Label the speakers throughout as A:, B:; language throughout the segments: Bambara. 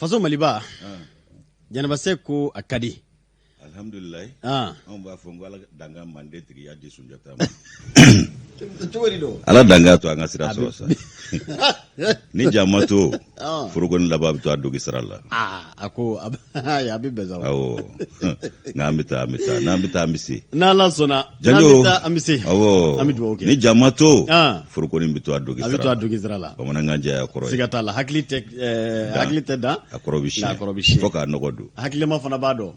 A: Faso Maliba Jɛnɛba Sɛk ko a ka di.
B: Alihamdulilayi.
A: An.
B: Anw b'a fɔ ko Ala dan ka manden tigiya di Sunjata ma.
A: Cogo di don?
B: Ala dan k'a to an ka sira sɔrɔ sa. Ni ja ma to, forokoni laban bɛ to a dogi sira la.
A: Aa a ko a bɛ bɛn sa.
B: Awɔ. N'an bɛ taa an bɛ taa n'an bɛ taa an bɛ se.
A: N'Ala sɔnna.
B: Janjo
A: n'an bɛ taa an bɛ se.
B: Awɔ.
A: An bɛ dugawu kɛ.
B: Ni ja ma to,
A: An.
B: forokoni bɛ to a dogi
A: A
B: sira
A: bɛ to a dogi sira la.
B: Bamanankan jɛya kɔrɔ ye.
A: Siga t'a la hakili tɛ ɛɛ hakili tɛ dan.
B: A kɔrɔ bɛ
A: Nka a kɔrɔ bɛ siɲɛ.
B: Fo k'a nɔgɔ don.
A: Hakilima fana b'a dɔn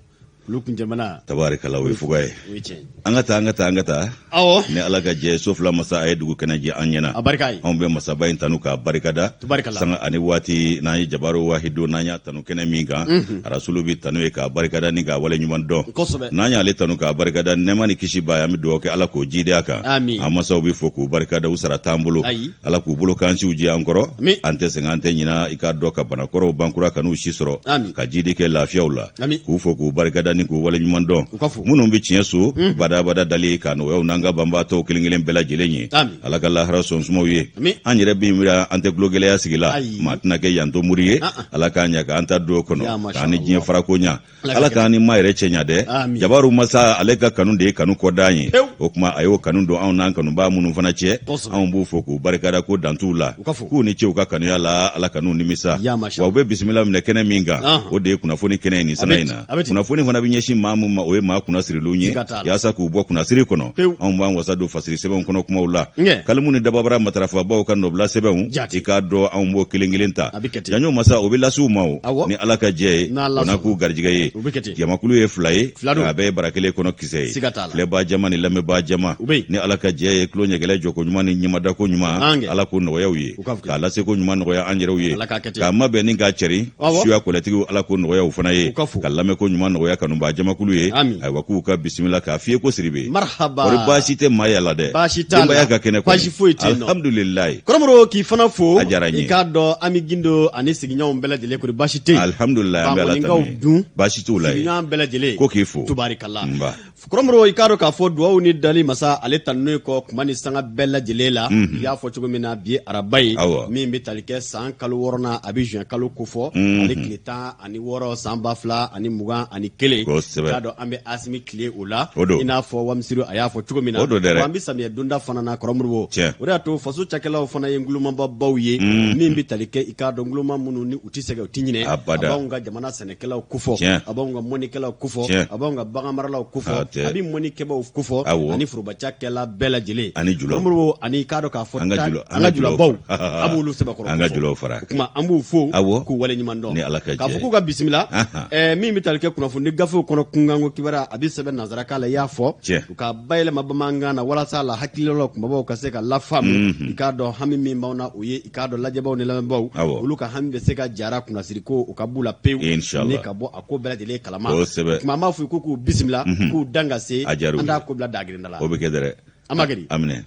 A: olu kuncɛmana.
B: Tabarikala o ye fuga ye.
A: O ye tiɲɛ ye.
B: An ka taa an ka taa an ka taa.
A: Awɔ.
B: Ni Ala ka jɛ so fila masa a ye dugu kɛnɛ jɛ an ɲɛna.
A: A barika ye.
B: Anw bɛ masaba in tanu k'a barikada.
A: Tubarikala.
B: Sanga ani waati n'an ye jabaru wahidu n'an y'a tanu kɛnɛ min kan. Arasulu bɛ tanu ye k'a barikada ni k'a waleɲuman dɔn.
A: Kosɛbɛ.
B: N'an y'ale tanu k'a barikada nɛɛma ni kisi b'a ye an bɛ dugawu kɛ Ala k'o jidi a kan.
A: Amin.
B: An masaw bɛ fo k'u barikada u sara t'an bolo.
A: Ayi.
B: Ala k'u bolo k'an siw jɛ an kɔrɔ.
A: Amin.
B: An tɛ sɛgɛn an tɛ ɲina i k'a dɔn ka banakɔrɔw bankura ka n'u si sɔrɔ.
A: Amin.
B: Ka jidi kɛ lafiyaw la.
A: Amin.
B: K'u fo k'u barikada ni k'u waleɲuman dɔn.
A: U ka fo.
B: Minnu bɛ tiɲɛ so. Badabada dali k'a nɔgɔya u n'an ka banbaatɔw kelen kelen bɛɛ lajɛlen ye.
A: Amin.
B: Ala ka lahara sɔn sumaw ye.
A: Amin.
B: An yɛrɛ bin wira an tɛ tulogɛlɛya sigi la.
A: Ayi.
B: Maa tɛna kɛ yanto mori ye.
A: Ah, ah.
B: Ala k'an ɲɛ k'an ta don o
A: Ya
B: kɔnɔ.
A: masha
B: K'an ni diɲɛ
A: Allah.
B: farako ɲa.
A: Ala ka
B: Ala k'an ni maa yɛrɛ cɛ ɲa dɛ.
A: Amin.
B: Jabaru masa ale ka kanu de ye kanu kɔdan ye.
A: Pewu.
B: O tuma a y'o kanu don anw n'an kanubaa minnu fana cɛ.
A: Kosɛbɛ.
B: Anw b'u fo k'u barikada ko dan t'u la.
A: U ka fo.
B: K'u ni ce u ka kanuya la Ala kan'u nimisa.
A: Ya masha
B: Wa u bɛ bisimila minɛ kɛnɛ min kan.
A: Ahan.
B: O de ye kunnafoni kɛnɛ ye nin sanga in na.
A: A bɛ ten.
B: Kunnafoni fana bɛ ɲɛsin maa min ma o ye maa kunnasirilenw ye.
A: Siga t'a la.
B: Yaasa k'u bɔ kunnasiri kɔnɔ.
A: Pewu.
B: Anw b'an wasa don fasiri sɛbɛnw kɔnɔ kumaw la.
A: Nkɛ.
B: Kalimu ni dababara matarafabaw ka nɔbila sɛbɛnw.
A: Jate.
B: I k'a dɔn anw b'o kelen kelen ta.
A: A bɛ kɛ ten.
B: Janjo masa o bɛ lase u ma o.
A: Awɔ.
B: Ni Ala ka jɛ ye.
A: N'Ala
B: O n'a
A: sɔnna.
B: k'u garijɛgɛ ye.
A: U bɛ kɛ ten.
B: Jamakulu ye fila ye.
A: Fila don.
B: A bɛɛ ye bara kelen kɔnɔ kisɛ ye.
A: Siga t'a la.
B: Filɛbaa jama ni lamɛnbaa jama.
A: U bɛ yen.
B: Ni Ala ka jɛ ye tulo ɲɛgɛlɛ jɔko ɲuman ni ɲɛmadako ɲuman.
A: An kɛ.
B: Ala k'o nɔgɔya u ye.
A: U ka fɔ.
B: K'a laseko ɲuman nɔgɔya an yɛrɛw ye.
A: Ala k'a kɛ ten.
B: K'a mabɛn ni k'a cɛri.
A: Awɔ.
B: Suya kɔlɛtigiw Ala k'o nɔgɔya u fana ye.
A: U ka fo.
B: Ka lamɛnko ɲuman nɔgɔya kanubaa jamakulu ye.
A: Amin.
B: Ayiwa k'u ka bisimila k'a f'i ye ko Sidibe.
A: Marhaba.
B: Kɔri baasi tɛ maa yala dɛ.
A: Baasi t'a la.
B: Denbaya ka kɛnɛ kɔni.
A: Baasi foyi tɛ yen nɔ.
B: Alhamdulilayi.
A: Kɔrɔmɔrɔ k'i fana fo.
B: A diyara n ye.
A: I k'a dɔn Ami Gindo ani sigiɲɔgɔnw bɛɛ lajɛlen kɔri baasi tɛ yen.
B: Alhamdulilayi an bɛ Ala
A: Bankɔninkaw
B: tanu.
A: dun.
B: Baasi t'u la yen.
A: Sigiɲɔgɔn bɛɛ lajɛlen.
B: Ko k'i fo.
A: Tubarikala.
B: Nba.
A: Kɔrɔmɔrɔ i k'a dɔn k'a fɔ duwawu ni dali masa ale tanunen kɔ kuma ni sanga bɛɛ lajɛlen la. I y'a fɔ cogo min na bi ye araba ye.
B: Awɔ.
A: Min bɛ tali kɛ san kalo wɔɔrɔnan a bɛ juin kalo kofɔ. Ale tile 16 san 2021.
B: Kosɛbɛ.
A: I k'a dɔn an bɛ Asimi tile o la.
B: O don.
A: I n'a fɔ Wamisiri a y'a fɔ cogo min na.
B: O don dɛrɛ.
A: Wa an bɛ samiyɛ donda fana na Kɔrɔmɔrɔ.
B: Tiɲɛ.
A: O de y'a to faso cakɛlaw fana ye ntulomababaw ye. Min bɛ tali kɛ i k'a dɔn ntuloma minnu ni u tɛ sɛgɛn u tɛ ɲinɛ.
B: Abada.
A: A b'anw ka jamana sɛnɛkɛlaw kofɔ.
B: Tiɲɛ.
A: A b'anw ka mɔnnikɛlaw kofɔ.
B: Tiɲɛ.
A: A b'anw ka baganmaralaw kofɔ.
B: A tɛ.
A: A bɛ mɔnnikɛbaaw kofɔ.
B: Awɔ.
A: Ani forobacakɛla bɛɛ lajɛlen.
B: Ani julaw.
A: Kɔrɔmɔrɔ ani i k'a dɔn k'a fɔ
B: An ka jula-
A: an ka julabaw. A b'olu sɛbɛkɔrɔ
B: An ka
A: kofɔ.
B: julaw fara.
A: O tuma an b'u fo.
B: Awɔ.
A: K'u waleɲuman dɔn.
B: Ni Ala ka
A: K'a
B: jɛ
A: fɔ
B: ye.
A: k'u ka bisimila.
B: Ahan.
A: Min bɛ tali kɛ kunnafoni gafew kɔnɔ kunkanko kibaruya a bɛ sɛbɛn nansarakan la i y'a fɔ.
B: Tiɲɛ.
A: U ka bayɛlɛma bamanankan na walasa la hakililaw kunbabaw ka se ka lafaamu. I k'a dɔn hami min b'anw na o ye i k'a dɔn lajɛbaw ni lamɛnbaw.
B: Awɔ.
A: Olu ka hami bɛ se ka jara kunnasiriko o ka b'u la pewu.
B: Inshallah.
A: Ni ka bɔ a ko bɛɛ lajɛlen kalama.
B: Kosɛbɛ.
A: O tuma an b'a fɔ u ye ko k'u bisimila. K'u dan ka se.
B: A diyara u
A: An t'a
B: ye.
A: ko bila dagirinda la.
B: O bɛ kɛ dɛrɛ.
A: An b'a kɛ di?
B: A minɛ.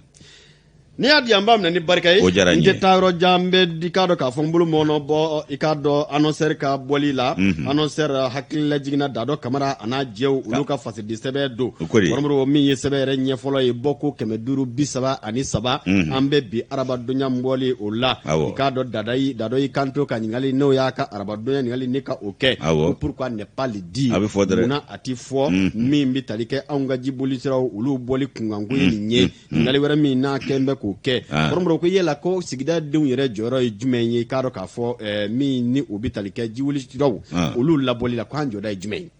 A: N'i y'a di an b'a minɛ ni barika ye.
B: O diyara n
A: n
B: ye.
A: tɛ taa yɔrɔ jan n bɛ i k'a dɔn k'a fɔ n bolo mɔnɔ bɔ i k'a dɔn annonceur ka bɔli la. Annonceur hakilila jiginna Dadɔ Kamara a n'a jɛw olu ka fasidi sɛbɛn don.
B: O ko de.
A: Kɔrɔmɔrɔ min ye sɛbɛn yɛrɛ ɲɛfɔlɔ ye bɔko 533 an bɛ bi arabadonya bɔli o la.
B: Awɔ.
A: I k'a dɔn Dadɔ y'i kanto ka ɲininkali n'o y'a ka arabadonya ɲininkali ne ka o kɛ.
B: Awɔ.
A: Ko pourquoi ne pas le dire.
B: A bɛ fɔ dɛrɛ.
A: Munna a ti fɔ min bɛ tali kɛ anw ka jiboli siraw olu bɔli kunkanko ye nin ye. Ɲininkali wɛrɛ min n'a kɛn bɛ k'o kɛ.
B: Ah.
A: Kɔrɔmɔrɔ ko yala ko sigida denw yɛrɛ jɔyɔrɔ ye jumɛn ye i k'a dɔn k'a fɔ min ni o bɛ tali kɛ jiwuli siraw
B: Ah.
A: olu labɔli la k'an jɔda ye jumɛn ye.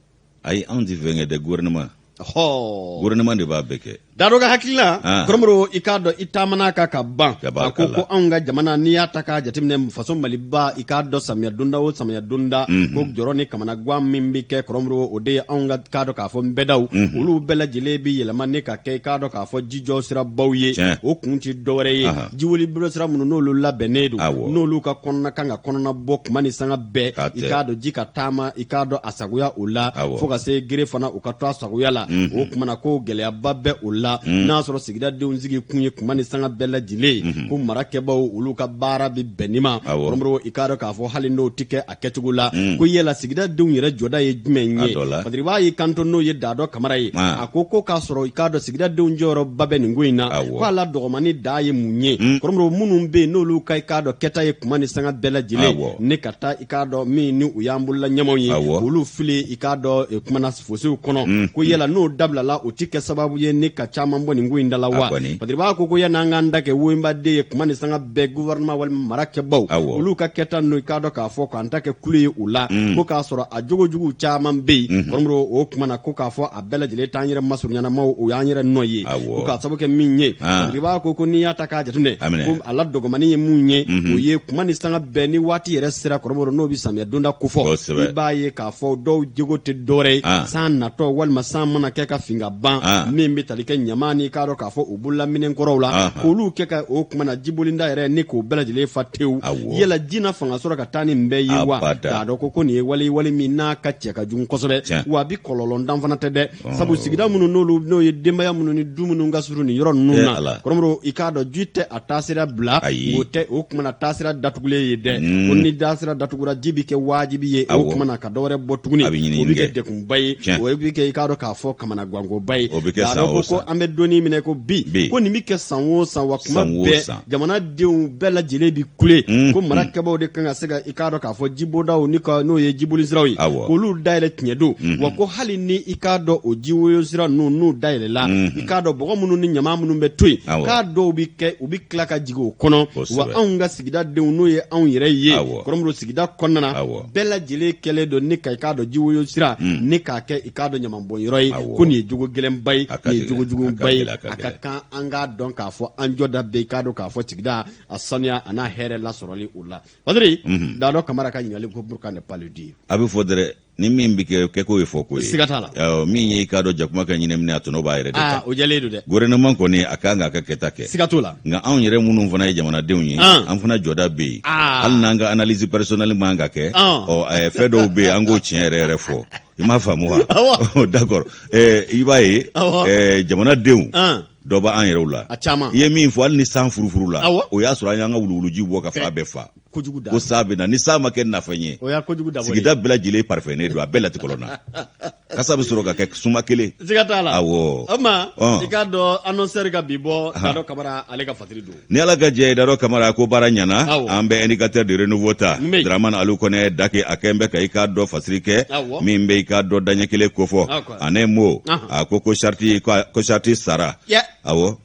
B: Ayi anw tɛ fɛn kɛ dɛ gouvernement.
A: Ɔhɔ.
B: Gouvernement de b'a bɛɛ kɛ.
A: Dadɔ ka hakilila
B: Ah.
A: Kɔrɔmɔrɔ i k'a dɔn i taamana kan ka ban a ko
B: Tabarikala.
A: ko anw ka jamana n'i y'a ta k'a jateminɛ faso Maliba i k'a dɔn samiya donda o samiya donda ko jɔrɔ ni kamanagan min bɛ kɛ Kɔrɔmɔrɔ o de ye anw ka k'a dɔn k'a fɔ nbɛdaw olu bɛɛ lajɛlen bɛ yɛlɛma ne ka kɛ i k'a dɔn k'a fɔ jijɔ sirabaw ye
B: Tiɲɛ.
A: o kun tɛ dɔwɛrɛ ye
B: Ahan.
A: jiwoli bolo sira minnu n'olu labɛnnen don
B: Awɔ.
A: n'olu ka kɔnɔna kan ka kɔnɔna bɔ kuma ni sanga bɛɛ
B: K'a
A: i
B: tɛ.
A: k'a dɔn ji ka taama i k'a dɔn a sagoya o la
B: Awɔ.
A: fo ka se gere fana u ka to a sagoya la o kumana ko gɛlɛyaba bɛ o la la n'a sɔrɔ sigida denw sigi kun ye kuma ni sanga bɛɛ lajɛlen ye, ko marakɛbaw olu ka baara bɛ bɛn nin ma. Kɔrɔmɔrɔ, i k'a dɔn k'a fɔ hali n'o tɛ kɛ a kɛcogo la, ko yala sigida denw yɛrɛ jɔda ye jumɛn ye? Fasiriba y'i kanto, n'o ye Dadɔ Kamara ye, a ko ko k'a sɔrɔ i k'a dɔn sigida denw jɔyɔrɔba bɛ nin ko in na, ko a la dɔgɔmani da ye mun ye? Kɔrɔmɔrɔ, minnu bɛ yen n'olu ka i k'a dɔn kɛta ye kuma ni sanga bɛɛ lajɛlen ne ka taa i k'a dɔn min ni u y'an bolola ɲamaw ye, olu fili i k'a dɔn kumana fosiw kɔnɔ, ko yala n'o dabilala, o tɛ kɛ sababu ye ni ka caman bɔ nin ko in da la wa? Fasiriba ko ko yan'an k'an da kɛ woyinbaden ye kuma ni sanga bɛɛ gouvernement walima marakɛbaw olu ka kɛta n'o i k'a dɔn k'a fɔ k'an ta kɛ kule ye u la, ko k'a sɔrɔ a jogojugu caman bɛ yen. Kɔrɔmɔrɔ, o kuma na ko k'a fɔ a bɛɛ lajɛlen t'an yɛrɛ masurunyalamaw, o y'an yɛrɛ nɔ ye, ko k'a sababu kɛ min ye. Fasiriba ko ko n'i y'a ta k'a jateminɛ, ko a la dɔgɔmani ye mun ye? O ye kuma ni sanga bɛɛ ni waati yɛrɛ sera, kɔrɔmɔrɔ, n'o bɛ samiya donda kofɔ, i b'a ye k'a fɔ dɔw jogo tɛ dɔwɛrɛ ye, san natɔ walima san mana kɛ ka fin ka ban, min bɛ tali kɛ ɲama ni k'a dɔn k'a fɔ u bolola minɛn kɔrɔw la, k'olu kɛ ka o kuma na jibolinda yɛrɛ ni k'o bɛɛ lajɛlen fa tewu. Yala ji na fanga sɔrɔ ka taa nin bɛɛ ye wa? K'a dɔn ko nin ye wale min n'a ka cɛ ka jugu kosɛbɛ, wa a bɛ kɔlɔlɔntan fana tɛ dɛ, sabu sigida minnu n'olu n'o ye denbaya minnu ni du minnu ka surun nin yɔrɔ ninnu na, kɔrɔmɔrɔ, i k'a dɔn ji tɛ a taasira bila, o tɛ o kuma na taasira datugulen ye dɛ. Ko ni taasira datugura, ji bɛ kɛ wajibi ye o kuma na ka dɔwɛrɛ bɔ tuguni, o bɛ kɛ degunba ye, o bɛ kɛ i k'a dɔn k'a fɔ kamanagankoba ye. Ko ko an bɛ don min na ko bi, ko nin bɛ kɛ san o san, wa kuma bɛɛ jamanadenw bɛɛ lajɛlen bi kule ko marakɛbaw de kan ka se ka i k'a dɔn k'a fɔ jibodaw ni ka n'o ye jibolisiraw ye, k'olu dayɛlɛ tiɲɛ don. Wa ko hali ni i k'a dɔn o jiwoyosira ninnu n'u dayɛlɛla, i k'a dɔn bɔgɔ minnu ni ɲama minnu bɛ to yen, k'a dɔw bɛ kɛ u bɛ tila ka jigin o kɔnɔ. Wa anw ka sigida denw, n'o ye anw yɛrɛ ye, kɔrɔmɔrɔ, sigida kɔnɔna na, bɛɛ lajɛlen kɛlen don ni ka i k'a dɔn jiwoyosira ni k'a kɛ i k'a dɔn ɲamanbɔnyɔrɔ ye. Ko nin ye jogo gɛlɛnba ye, nin ye jogo juguba ye. A ka kan an k'a dɔn k'a fɔ an jɔda bɛ i k'a dɔn k'a fɔ sigida a sanuya a n'a hɛrɛ lasɔrɔli o la. Padiri Dadɔ Kamara ka ɲininkali ko pourquoi ne pas le dire?
B: A bɛ fɔ dɛrɛ, ni min bɛ kɛ kɛko ye fɔ ko ye.
A: Siga t'a la.
B: Min ye i k'a dɔn jakuma ka ɲinɛ minɛ, a tɔnɔ b'a yɛrɛ de kan.
A: O jɛlen don dɛ.
B: Gouvernement kɔni, a kan k'a ka kɛta kɛ.
A: Siga t'o la.
B: Nka anw yɛrɛ minnu fana ye jamanadenw ye, an fana jɔda bɛ yen, hali n'an ka analyse personnelle man ka kɛ. Ɔ fɛn dɔw bɛ yen, an k'o tiɲɛ yɛrɛ yɛrɛ fɔ. I m'a faamu wa? D'accord, i b'a ye jamanadenw dɔ b'an yɛrɛw la.
A: A caman.
B: I ye min fɔ, hali ni san furufuru la, o y'a sɔrɔ an y'an ka wuluwuluji bɔ ka fa bɛɛ fa.
A: Kojugu da.
B: Ko san bɛ na, ni san ma kɛ nafa ye.
A: O y'a kojugu dabɔ.
B: Sigida bɛɛ lajɛlen parfumé don, a bɛɛ latikɔlɔ na. Kasa bɛ sɔrɔ ka kɛ suma kelen.
A: Siga t'a la.
B: Awɔ.
A: O ma, i k'a dɔn annonceur ka bi bɔ, Dadɔ Kamara ale ka fasiri don.
B: Ni Ala ka jɛ ye, Dadɔ Kamara ko baara ɲɛna, an bɛ indicateur de renouveau ta. Dramane Alu Kɔnɛ Dake, a kɛn bɛ ka i k'a dɔn fasiri kɛ min bɛ i k'a dɔn daɲɛ kelen kofɔ. En un mot, a ko ko charte ko charte sara. Awɔ.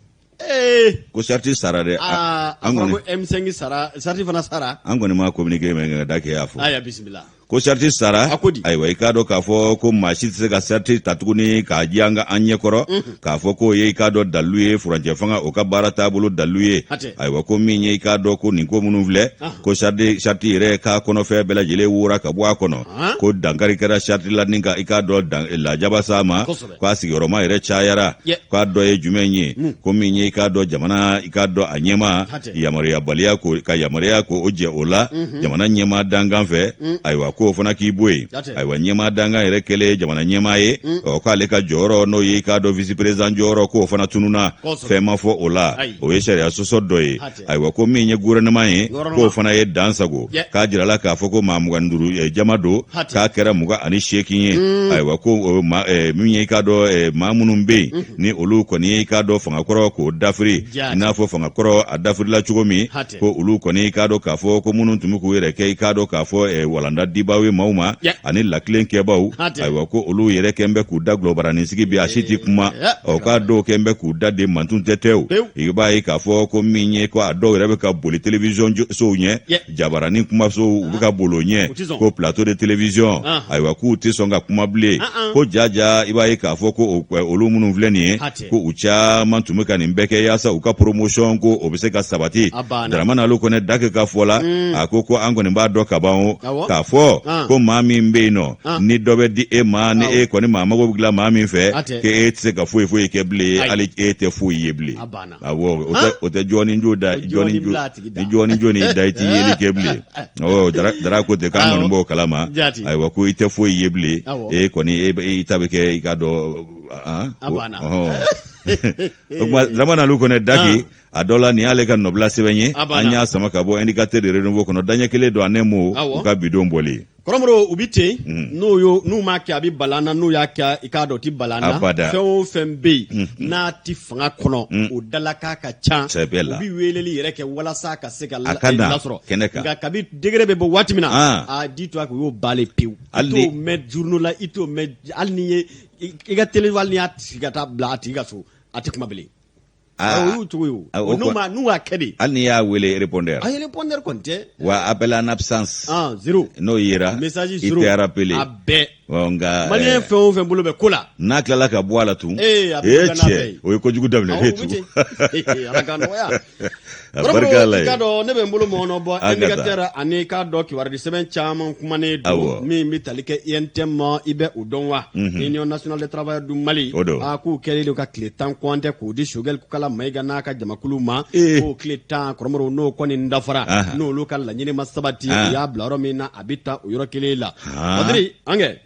B: Ko charte sara dɛ.
A: A fɔra ko M5 sara, charte fana sara.
B: An kɔni ma communiqué mɛn, nka Dake y'a fɔ.
A: Aya, bisimila.
B: Ko charte sara.
A: A ko di?
B: Ayiwa, i k'a dɔn k'a fɔ ko maa si tɛ se ka charte ta tuguni k'a ji an ka an ɲɛkɔrɔ k'a fɔ k'o ye i k'a dɔn dalilu ye, furancɛ fanga o ka baara taabolo dalilu ye. Ayiwa, ko min ye i k'a dɔn ko nin ko minnu filɛ, ko charte yɛrɛ k'a kɔnɔfɛn bɛɛ lajɛlen wora ka bɔ a kɔnɔ, ko dankari kɛra charte la ni ka i k'a dɔn lajaba s'a ma, k'a sigiyɔrɔma yɛrɛ cayara. K'a dɔ ye jumɛn ye? Ko min ye i k'a dɔn jamana i k'a dɔn a ɲɛmaa yamaruyabaliya, ko ka yamaruya ko o jɛ o la jamana ɲɛmaa dankan fɛ. Ayiwa, k'o fana k'i bɔ yen. Ayiwa, ɲɛmaa dankan yɛrɛ kɛlen jamana ɲɛmaa ye, ɔ k'ale ka jɔyɔrɔ, n'o ye i k'a dɔn vice président jɔyɔrɔ, k'o fana tununna, fɛn ma fɔ o la, o ye sariya sɔsɔ dɔ ye. Ayiwa, ko min ye gouvernement ye, k'o fana ye dan sago, k'a jirala k'a fɔ ko maa 25 jama don, k'a kɛra 28 ye. Ayiwa, ko min ye i k'a dɔn maa minnu bɛ yen ni olu kɔni ye i k'a dɔn fangakɔrɔ k'o dafiri, i n'a fɔ fangakɔrɔ a dafirila cogo min, ko olu kɔni i k'a dɔn k'a fɔ ko minnu tun bɛ k'u yɛrɛ kɛ i k'a dɔn k'a fɔ walanda dibaaw ye maaw ma ani latilen kɛbaaw, ayiwa, ko olu yɛrɛ kɛn bɛ k'u da gulɔbaranin sigi bi, a si tɛ kuma. Ɔ k'a dɔw kɛn bɛ k'u da de mantun tɛ tɛw. I b'a ye k'a fɔ ko min ye ko a dɔw yɛrɛ bɛ ka boli télévision sow ɲɛ, jabaranin kumasow, u bɛ ka boli o ɲɛ, ko plateau de télévision. Ayiwa, k'u tɛ sɔn ka kuma bilen, ko jaja i b'a ye k'a fɔ ko olu minnu filɛ nin ye, ko u caman tun bɛ ka nin bɛɛ kɛ yaasa u ka promotion ko o bɛ se ka sabati. Dramane Alu Kɔnɛ Dake ka fɔ la, a ko ko an kɔni b'a dɔn kaban o k'a fɔ fɔ ko maa min bɛ yen nɔ ni dɔ bɛ di e ma ni e kɔni maa mago bɛ dilan maa min fɛ k'e tɛ se ka foyi foyi kɛ bilen, hali e tɛ foyi ye bilen. Awɔ, o tɛ jɔni jo da jɔni jo ni jɔni jo n'i da i tɛ yeli kɛ bilen. Awɔ, Dara ko ten k'an kɔni b'o kalama. Ayiwa, ko i tɛ foyi ye bilen, e kɔni e ta bɛ kɛ i k'a dɔn. O tuma Dramane Alu Kɔnɛ Daki, a dɔ la nin y'ale ka nɔbila sɛbɛn ye, an y'a sama ka bɔ Indicateur de Renouveau kɔnɔ, daɲɛ kelen don a m'o u ka bidon bɔlen.
A: Kɔrɔmɔrɔ, u bɛ ten, n'o y'o n'u m'a kɛ a bɛ bala an na, n'u y'a kɛ i k'a dɔn o tɛ bala an na.
B: Abada.
A: Fɛn o fɛn bɛ yen n'a tɛ fanga kɔnɔ, o dalakan ka ca.
B: Sɛbɛ la.
A: U bɛ weleli yɛrɛ kɛ walasa ka se ka
B: A ka na
A: lasɔrɔ
B: kɛnɛ kan.
A: Nka kabi degré bɛ bɔ waati min na, a dis-toi que u y'o bannen pewu. I
B: Hali ni
A: t'o mɛn journaux la, i t'o mɛn hali n'i ye i ka télé, hali n'i y'a sigi ka taa bila a tigi ka so, a tɛ kuma bilen.
B: Aa,
A: O y'u cogo ye o.
B: Ah, o
A: N'u ma n'u y'a kɛ de.
B: Hali n'i y'a wele répondeur.
A: A ye répondeur kɔni tɛ.
B: Wa appel en absence.
A: Ah, zéro.
B: N'o yera.
A: Message
B: i
A: zéro.
B: tɛ rappeler.
A: A bɛɛ.
B: Ɔ, nka
A: Maliyɛn fɛn o fɛn bolo bɛ ko la.
B: N'a tilala ka bɔ a la tun.
A: Ee, a bɛ
B: ee
A: kɛ n'a bɛɛ
B: cɛ
A: ye.
B: o ye kojugu daminɛ
A: Awɔ,
B: ne
A: u bɛ
B: tun.
A: ten. Ala ka nɔgɔya.
B: A barika Ala
A: I
B: ye.
A: k'a dɔn ne bɛ n bolo mɔgɔnɔ bɔ
B: An ka taa.
A: Indicateur ani i k'a dɔn kibaruya sɛbɛn caman kumanen don min bɛ tali kɛ UNTM ma, i bɛ o dɔn wa? Union nationale des travailleurs du Mali.
B: O don.
A: A k'u kɛlen don ka tile 10 kɔntɛ k'o di Choguel Kokalla Maïga n'a ka jamakulu ma. K'o tile 10 kɔrɔmɔrɔw n'o kɔni dafara, n'olu ka laɲini ma sabati, u y'a bila yɔrɔ min na, a bɛ taa o yɔrɔ kelen la. Badiri, an kɛ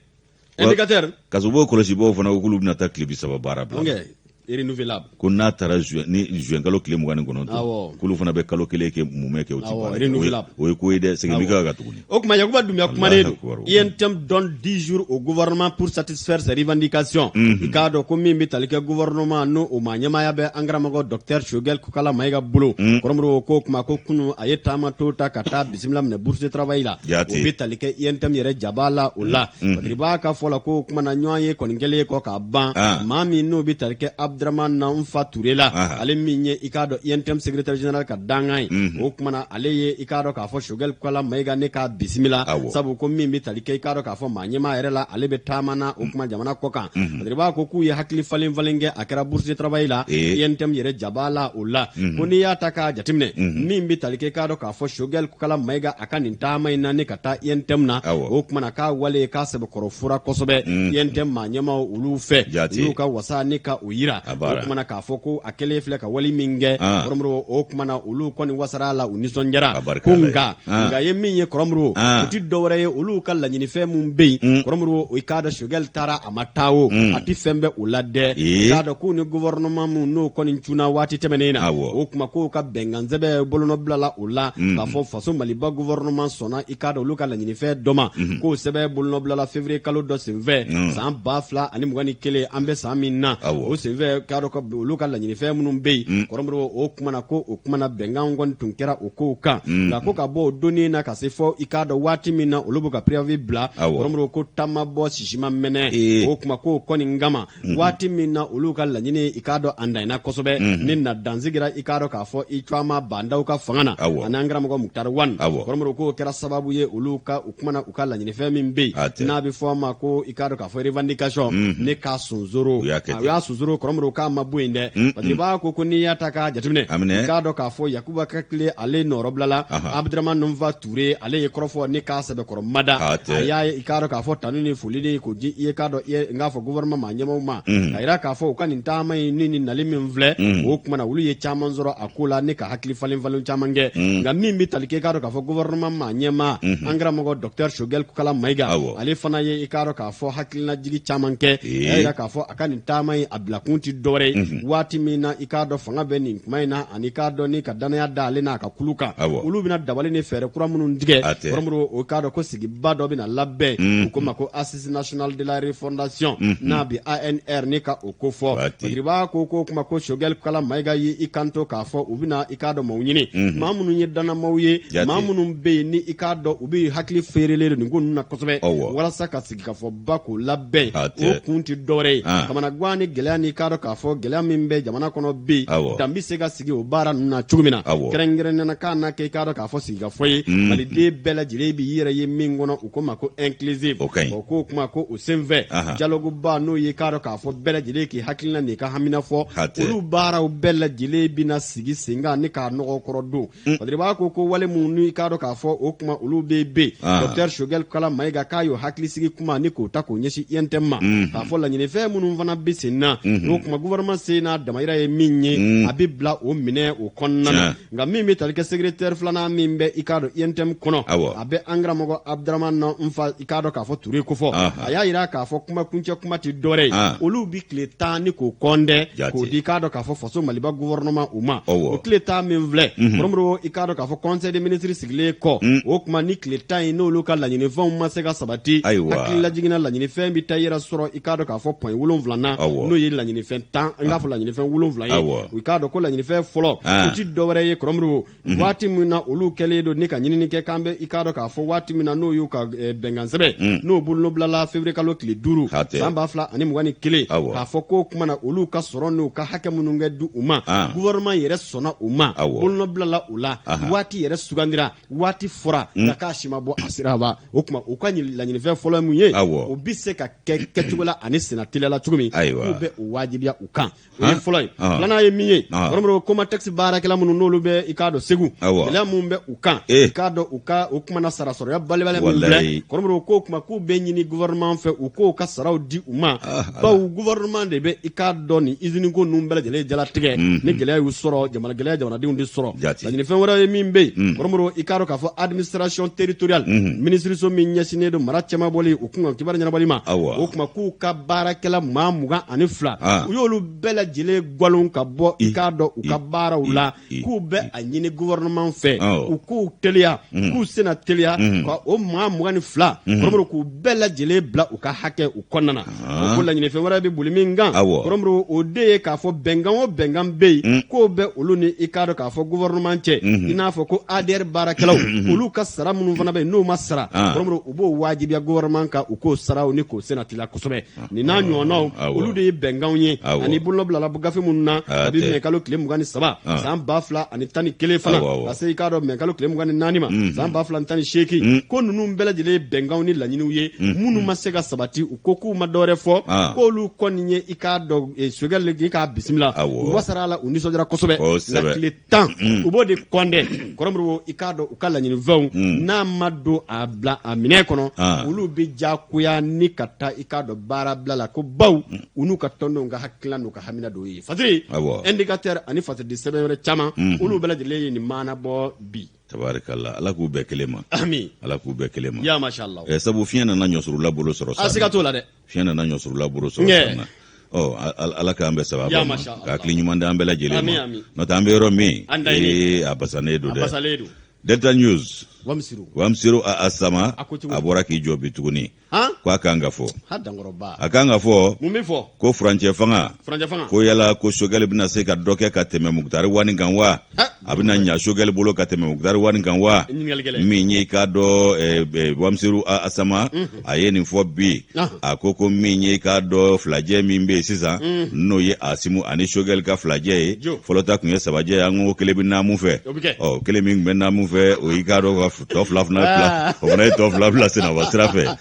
A: Indicateur.
B: Kasobo kɔlɔsibaw fana ko k'olu bɛna taa tile 30 baara bila.
A: An kɛ renouvelable.
B: Ko n'a taara juin ni juin kalo tile 29, k'olu fana bɛ kalo kelen kɛ mumɛ kɛ, o ti baara kɛ.
A: Renouvelable.
B: O ye ko ye dɛ, segin bɛ k'a kan tuguni.
A: O tuma Yakuba Dunbiya kumanen don.
B: Akbar.
A: UNTM donne 10 jours au gouvernement pour satisfaire ses revendications. I k'a dɔn ko min bɛ tali kɛ gouvernement n'o o maa ɲɛmaaya bɛ an karamɔgɔ docteur Choguel Kokalla Maïga bolo. Kɔrɔmɔrɔw ko kuma ko kunun a ye taama to ta ka taa bisimila minɛ bourse de travail la.
B: Jaati.
A: O bɛ tali kɛ UNTM yɛrɛ jaba la o la. Badiriba ka fɔ la ko o kuma na ɲɔgɔn ye kɔni kɛlen kɔ k'a ban. Maa min n'o bɛ tali kɛ Abdramane Nanfa Touré la. Ale min ye i k'a dɔn UNTM secrétaire général ka dankan ye. O kuma na ale ye i k'a dɔn k'a fɔ Choguel Kokalla Maïga ne k'a bisimila. Sabu ko min bɛ tali kɛ i k'a dɔn k'a fɔ maa ɲɛmaa yɛrɛ la, ale bɛ taama na o kuma jamana kɔ kan. Badiriba ko k'u ye hakili falen falen kɛ, a kɛra bourse de travail la. UNTM yɛrɛ jaba la o la. Ko n'i y'a ta k'a jateminɛ, min bɛ tali kɛ i k'a dɔn k'a fɔ Choguel Kokalla Maïga a ka nin taama in na ne ka taa UNTM na, o kuma na k'a wale k'a sɛbɛkɔrɔ fura kosɛbɛ UNTM maa ɲɛmaaw olu fɛ. U y'u ka wasa ni ka o yira. O kuma na k'a fɔ ko a kɛlen filɛ ka wale min kɛ, kɔrɔmuru, o kuma na olu kɔni wasara a la, u nisɔndiyara. Ko nka ye min ye kɔrɔmuru, o tɛ dɔwɛrɛ ye, olu ka laɲinifɛn min bɛ yen kɔrɔmuru, i k'a dɔn Choguel taara a ma taa o, a tɛ fɛn bɛ o la dɛ. I k'a dɔn k'u ni gouvernement min n'o kɔni cunna waati tɛmɛnen na, o kuma k'u ka bɛnkansɛbɛn bolonɔ bilala o la k'a fɔ faso Maliba gouvernement sɔnna i k'a dɔn olu ka laɲinifɛn dɔ ma, k'o sɛbɛn bolonɔ bilala février kalo dɔ senfɛ san 2021, an bɛ san min na. O senfɛ k'a dɔn olu ka laɲinifɛn minnu bɛ yen kɔrɔmuru, o kuma na ko o kuma na bɛnkan kɔni tun kɛra o kow kan. Nka ko ka bɔ o donni na ka se fɔ i k'a dɔn waati min na olu bɛ ka préavis bila, kɔrɔmuru, ko ta ma bɔ sisi ma mɛnɛ. O kuma k'o kɔni kama, waati min na olu ka laɲini i k'a dɔn a danna kosɛbɛ ni na dansigira i k'a dɔn k'a fɔ i caman Bah N'Daw ka fanga na ani an karamɔgɔ Moctar Ouane, kɔrɔmuru, k'o kɛra sababu ye olu ka o kuma na u ka laɲinifɛn min bɛ yen n'a bɛ fɔ a ma ko i k'a dɔn k'a fɔ revendication ne k'a sonsoro, u y'a sonsoro kɔrɔmuru, k'a ma bɔ yen dɛ. Parce que b'a ko n'i y'a ta k'a jateminɛ, i k'a dɔn k'a fɔ Yakuba ka tile ale nɔrɔbilala Abdramane Nanfa Touré, ale ye kɔrɔfɔ ne k'a sɛbɛkɔrɔ mada. A y'a ye i k'a dɔn k'a fɔ tanu ni foli de k'o di i ye k'a dɔn i ye n k'a fɔ gouvernement maa ɲɛmaaw ma, ka yira k'a fɔ u ka nin taama in ni nin nali min filɛ, o kuma na olu ye caman sɔrɔ a ko la ne ka hakili falen falen caman kɛ. Nka min bɛ tali kɛ i k'a dɔn k'a fɔ gouvernement maa ɲɛmaa an karamɔgɔ docteur Choguel Kokalla Maïga, ale fana ye i k'a dɔn k'a fɔ hakilinajigi caman kɛ. A y'a yira k'a fɔ a ka nin taama in a bilakun tɛ dɔwɛrɛ ye, waati min na i k'a dɔn fanga bɛ nin kuma in na ani i k'a dɔn ni ka dannaya da ale n'a ka kulu kan, olu bɛna dabali ni fɛɛrɛ kura minnu tigɛ kɔrɔmuru, o k'a dɔn ko sigiba dɔ bɛna labɛn, u ko ma ko assise nationale de la refondation, n'a bɛ ANR ni ka o ko fɔ. Badiriba ko kuma ko Choguel Kokalla Maïga y'i kanto k'a fɔ u bɛna i k'a dɔn maaw ɲini, maa minnu ye dannamaaw ye, maa minnu bɛ yen ni i k'a dɔn u bɛ hakili feerelen don nin ko ninnu na kosɛbɛ, walasa ka sigikafɔba k'o labɛn. O kun tɛ dɔwɛrɛ ye, kamanagan ni gɛlɛya ni i k'a dɔn dɔn k'a fɔ gɛlɛya min bɛ jamana kɔnɔ bi, dan bɛ se ka sigi o baara ninnu na cogo min na, kɛrɛnkɛrɛnnenya na k'a na kɛ i k'a dɔn k'a fɔ sigikafɔ ye, maliden bɛɛ lajɛlen b'i yɛrɛ ye min kɔnɔ, u ko ma ko inclusive.
B: O ka ɲi.
A: O k'o kuma ko o senfɛ, dialogue ba n'o ye i k'a dɔn k'a fɔ bɛɛ lajɛlen k'i hakilina n'i ka hamina fɔ, olu baaraw bɛɛ lajɛlen bɛna sigi sen kan ni k'a nɔgɔ kɔrɔ don. Fadiriba ko ko wale minnu i k'a dɔn k'a fɔ o kuma olu bɛ yen, docteur Choguel Kala Mayiga k'a y'o hakilisigi kuma ni k'o ta k'o ɲɛsin UNTM ma, k'a fɔ laɲinifɛn minnu fana bɛ sen na, n'o kuma gouvernement sen n'a damayira ye min ye, a bɛ bila o minɛ o kɔnɔna na. Nka min bɛ tali kɛ secrétaire filanan min bɛ i k'a dɔn UNTM kɔnɔ, a bɛ an karamɔgɔ Abdramane Nfa i k'a dɔn k'a fɔ Ture kofɔ, a y'a jira k'a fɔ kuma kuncɛ kuma tɛ dɔwɛrɛ ye, olu bɛ tile 10 ni k'o kɔndɛ k'o di i k'a dɔn k'a fɔ faso Maliba gouvernement u ma. O tile 10 min filɛ, Kɔrɔmɔrɔ, i k'a dɔn k'a fɔ conseil des ministres sigilen kɔ, o kuma ni tile 10 in n'olu ka laɲinifɛnw ma se ka sabati, hakililajigin na laɲinifɛn bɛ taa yɛrɛ sɔrɔ i k'a dɔn k'a fɔ point 7 na, n'o ye laɲinifɛn 10, n k'a fɔ laɲinifɛn 7 ye. I k'a dɔn ko laɲinifɛn fɔlɔ, o tɛ dɔwɛrɛ ye, Kɔrɔmɔrɔ, waati min na olu kɛlen don ni ka ɲinini kɛ k'an bɛ i k'a dɔn k'a fɔ waati min na n'o y'u ka bɛnkan sɛbɛn, n'o bolonɔbilala février kalo tile 5 san 2021, k'a fɔ k'o kuma na olu ka sɔrɔ n'u ka hakɛ minnu kɛ di u ma, gouvernement yɛrɛ sɔnna u ma, bolonɔbilala u la, waati yɛrɛ sugandira, waati fɔra, nka k'a si ma bɔ a sira ba. O tuma u ka laɲinifɛn fɔlɔ mun ye, o bɛ se ka kɛ kɛcogo la ani senna teliya la cogo min, k'u bɛ o wajibiya u kan. O ye fɔlɔ ye. Filanan ye min ye, Kɔrɔmɔrɔ, Comatex baarakɛla minnu n'olu bɛ i k'a dɔn Segu, gɛlɛya min bɛ u kan, i k'a dɔn u ka o kuma na sara sɔrɔya balibaliya min filɛ, Kɔrɔmɔrɔ, k'o kuma k'u bɛ ɲini gouvernement fɛ u k'o ka saraw di u ma, bawo gouvernement de bɛ i k'a dɔn nin usine ko ninnu bɛɛ lajɛlen jalatigɛ. Ni gɛlɛya y'u sɔrɔ, jamana gɛlɛya jamanadenw de sɔrɔ. Laɲinifɛn wɛrɛ ye min bɛ yen, Kɔrɔmɔrɔ, i k'a dɔn k'a fɔ administration territoriale, minisiriso min ɲɛsinnen don mara cɛmabɔli u kun kibaru ɲɛnabɔli ma, o kuma k'u ka baarakɛla maa 22, u y'olu bɛɛ lajɛlen gwalon ka bɔ i k'a dɔn u ka baaraw la, k'u bɛ a ɲini gouvernement fɛ u k'u teliya, k'u sena teliya ka o maa 22, Kɔrɔmɔrɔ, k'u bɛɛ lajɛlen bila u ka hakɛ u kɔnɔna na. O ko laɲinifɛn wɛrɛ bɛ boli min kan, Kɔrɔmɔrɔ, o de ye k'a fɔ bɛnkan o bɛnkan bɛ yen k'o bɛ olu ni i k'a dɔn k'a fɔ gouvernement cɛ, i n'a fɔ ko ADR baarakɛlaw, olu ka sara minnu fana bɛ yen n'o ma sara, Kɔrɔmɔrɔ, u b'o wajibiya gouvernement kan u k'o sara ni k'o senna teliya kosɛbɛ. Nin n'a ɲɔgɔnnaw, olu de ye bɛnkanw ye ani bolonɔbilala gafe minnu na kabi mɛ kalo tile 23 san 2011 fana ka se i k'a dɔn mɛ kalo tile 24 ma san 2018, ko ninnu bɛɛ lajɛlen ye bɛnkanw ni laɲiniw ye minnu ma se ka sabati. U ko k'u ma dɔwɛrɛ fɔ, k'olu kɔni ye i k'a dɔn Choguel i k'a bisimila, u wasara la, u nisɔndiyara kosɛbɛ. Nka tile 10, u b'o de kɔndɛ, Kɔrɔmɔrɔ, i k'a dɔn u ka laɲinifɛnw n'a ma don a bila a minɛ kɔnɔ, olu bɛ jagoya ni ka taa i k'a dɔn baara bila la, ko baw u n'u ka tɔndenw ka hakilina n'u ka hamina dɔw ye. Fadiri, Indicateur ani fasidi sɛbɛn wɛrɛ caman, olu bɛɛ lajɛlen ye nin maana bɔ bi.
B: Tabarikala, Ala k'u bɛɛ kelen ma.
A: Ami.
B: Ala k'u bɛɛ kelen ma.
A: Ya mashallah.
B: Sabu fiɲɛ nana ɲɔsurula bolo sɔrɔ.
A: A siga t'o la dɛ.
B: Fiɲɛ nana ɲɔsurula bolo sɔrɔ san na. Ɔ, Ala k'an bɛɛ sababa ma, ka hakili ɲuman di an bɛɛ lajɛlen ma. N'o tɛ an bɛ yɔrɔ min, ee, a basanen don dɛ. Delta News, Wamsiru a Asama, a bɔra k'i jɔ bi tuguni ko a kan ka fɔ, a kan ka fɔ ko furancɛ fanga, ko yala ko Choguel bɛna se ka dɔ kɛ ka tɛmɛ Mukutari Wani kan wa? A bɛna ɲa Choguel bolo ka tɛmɛ Mukutari Wani kan wa? Min ye i k'a dɔn, Wamsiru a Asama a ye nin fɔ bi. A ko ko min ye i k'a dɔn filajɛ min bɛ yen sisan, n'o ye Asimu ani Choguel ka filajɛ ye, fɔlɔ ta tun ye sabajɛ ye, an ko kelen bɛ naamu fɛ. Ɔ, kelen min tun bɛ naamu fɛ, o y'i k'a dɔn ka tɔ fila fana bila, o fana ye tɔ fila bila senaba sira fɛ.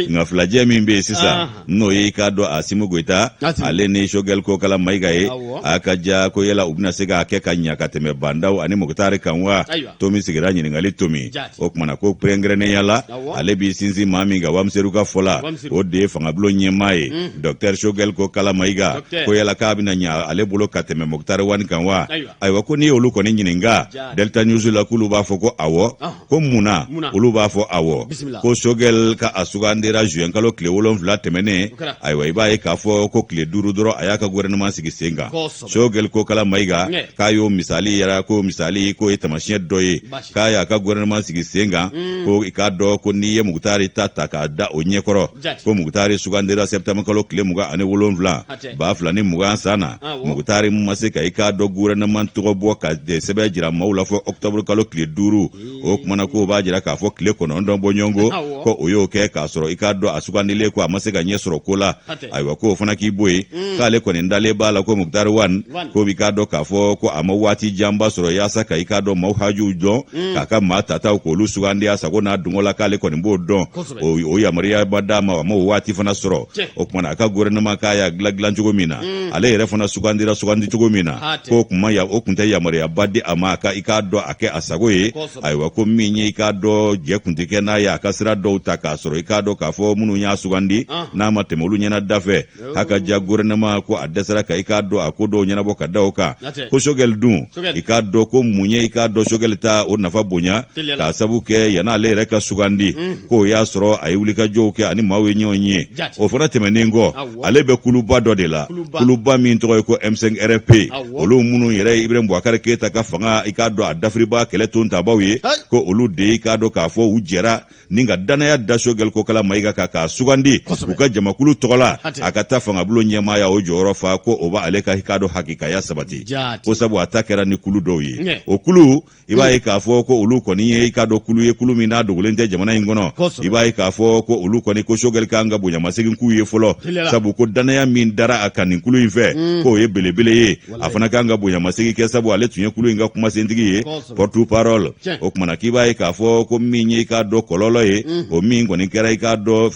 B: Nka filajɛ min bɛ yen sisan, n'o ye i k'a dɔn Asimu Goyita ale ni Choguel Kokala Mayiga ye, a ka ja ko yala u bɛna se k'a kɛ ka ɲa ka tɛmɛ Bah N'Daw ani Mukutari kan wa? Tomi sigira ɲininkali tomi. O kumana ko kɛrɛnkɛrɛnnenya la, ale b'i sinsin maa min kan, Wamseru ka fɔ la, o de ye fangabulon ɲɛmaa ye, Docteur Choguel Kokala Mayiga, ko yala k'a bɛna ɲa ale bolo ka tɛmɛ Mukutari Wani kan wa? Ayiwa, ko n'i y'olu kɔni ɲininka Delta News la, k'olu b'a fɔ ko awɔ. Ko mun na olu b'a fɔ awɔ? Ko Choguel ka a sugandira juin kalo tile 7 tɛmɛnen. Ayiwa, i b'a ye k'a fɔ ko tile 5 dɔrɔn, a y'a ka gouvernement sigi sen kan. Choguel Kokala Mayiga k'a y'o misali yɛrɛ, ko misali k'o ye taamasiyɛn dɔ ye k'a y'a ka gouvernement sigi sen kan. Ko i k'a dɔn ko n'i ye Mukutari ta ta k'a da o ɲɛkɔrɔ, ko Mukutari sugandira septembre kalo tile 27 2020 san na, Mukutari ma se ka i k'a dɔn gouvernement tɔgɔ bɔ ka sɛbɛn jira maaw la fɔ octobre kalo tile 5 O kumana k'o b'a jira k'a fɔ tile 9 bɔɲɔgɔnko ko o y'o kɛ k'a sɔrɔ i k'a dɔn a sugandilen ko a ma se ka ɲɛ sɔrɔ ko la. Ayiwa, k'o fana k'i bɔ yen, k'ale kɔni dalen b'a la ko Mukutari Wan ko i k'a dɔn k'a fɔ ko a ma waati janba sɔrɔ yaasa ka i k'a dɔn maaw hajuw dɔn, k'a ka maa tataw k'olu sugandi a sago n'a dungɔ la, k'ale kɔni b'o dɔn, o yamaruya ma d'a ma, a ma o waati fana sɔrɔ. O kumana a ka gouvernement k'a y'a dilan dilan cogo min na, ale yɛrɛ fana sugandira sugandi cogo min na, k'o kuma o tun tɛ yamaruyaba di a ma a ka i k'a dɔn a kɛ a sago ye. Ayiwa, ko min ye i k'a dɔn jɛ kun tɛ kɛ n'a ye a ka sira dɔw ta k'a sɔrɔ i k'a dɔn k'a fɔ minnu y'a sugandi n'a ma tɛmɛ olu ɲɛna da fɛ. Haka ja gouvernement ko a dɛsɛra ka i k'a dɔn a ko dɔw ɲɛnabɔ ka da o kan. Ko Sogɛli dun, i k'a dɔn ko mun ye i k'a dɔn Sogɛli ta o nafa bonya, k'a sabu kɛ yan'ale yɛrɛ ka sugandi, k'o y'a sɔrɔ a ye wulikajɔw kɛ ani maaw ye ɲɔgɔn ye. O fana tɛmɛnen kɔ, ale bɛ kuluba dɔ de la, kuluba min tɔgɔ ye ko M5 RFP, olu minnu yɛrɛ ye Ibrahim Boubacar Keita ka fanga i k'a dɔn a dafiriba kɛlɛ ton tabaw ye, ko olu de i k'a dɔn k'a fɔ u jɛra ni ka dannaya da Sogɛli Kokala Mayiga kan k'a sugandi u ka jamakulu tɔgɔ la a ka taa fangabulon ɲɛmaaya o jɔyɔrɔ fa, ko o b'ale ka i k'a dɔn hakikaya sabati, ko sabu a ta kɛra ni kulu dɔw ye. O kulu, i b'a ye k'a fɔ ko olu kɔni ye i k'a dɔn kulu ye, kulu min n'a dogolen tɛ jamana in kɔnɔ. I b'a ye k'a fɔ ko olu kɔni ko Sogɛli kan ka bonyamasegin k'u ye fɔlɔ, sabu ko dannaya min dara a kan nin kulu in fɛ, k'o ye belebele ye. A fana kan ka bonyamasegin kɛ, sabu ale tun ye kulu in ka kumasentigi ye, porte parole. O kumana k'i b'a ye k'a fɔ ko min ye i k'a dɔn kɔlɔlɔ ye, o min kɔni kɛra i k'a dɔn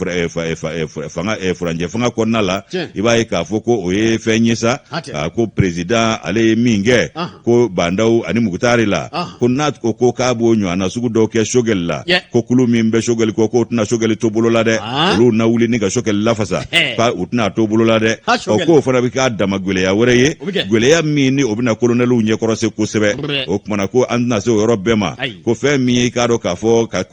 B: fanga furancɛ fanga kɔnɔna la, i b'a ye k'a fɔ ko o ye fɛn ye sa, ko président ale ye min kɛ ko Bah N'Daw ani Mukutari la, ko n'a ko ko k'a b'o ɲɔgɔnna sugu dɔw kɛ Sogɛli la, ko kulu min bɛ Sogɛli kɔ, k'o tɛna Sogɛli to bolo la dɛ, olu na wuli ni ka Sogɛli lafasa, k'a u tɛna to bolo la dɛ. Ɔ, k'o fana bɛ k'a dama gwɛlɛya wɛrɛ ye, gwɛlɛya min ni o bɛna kolonɛliw ɲɛkɔrɔ se kosɛbɛ. O kumana ko an tɛna se o yɔrɔ bɛɛ ma, ko fɛn min ye i k'a dɔn k'a fɔ ka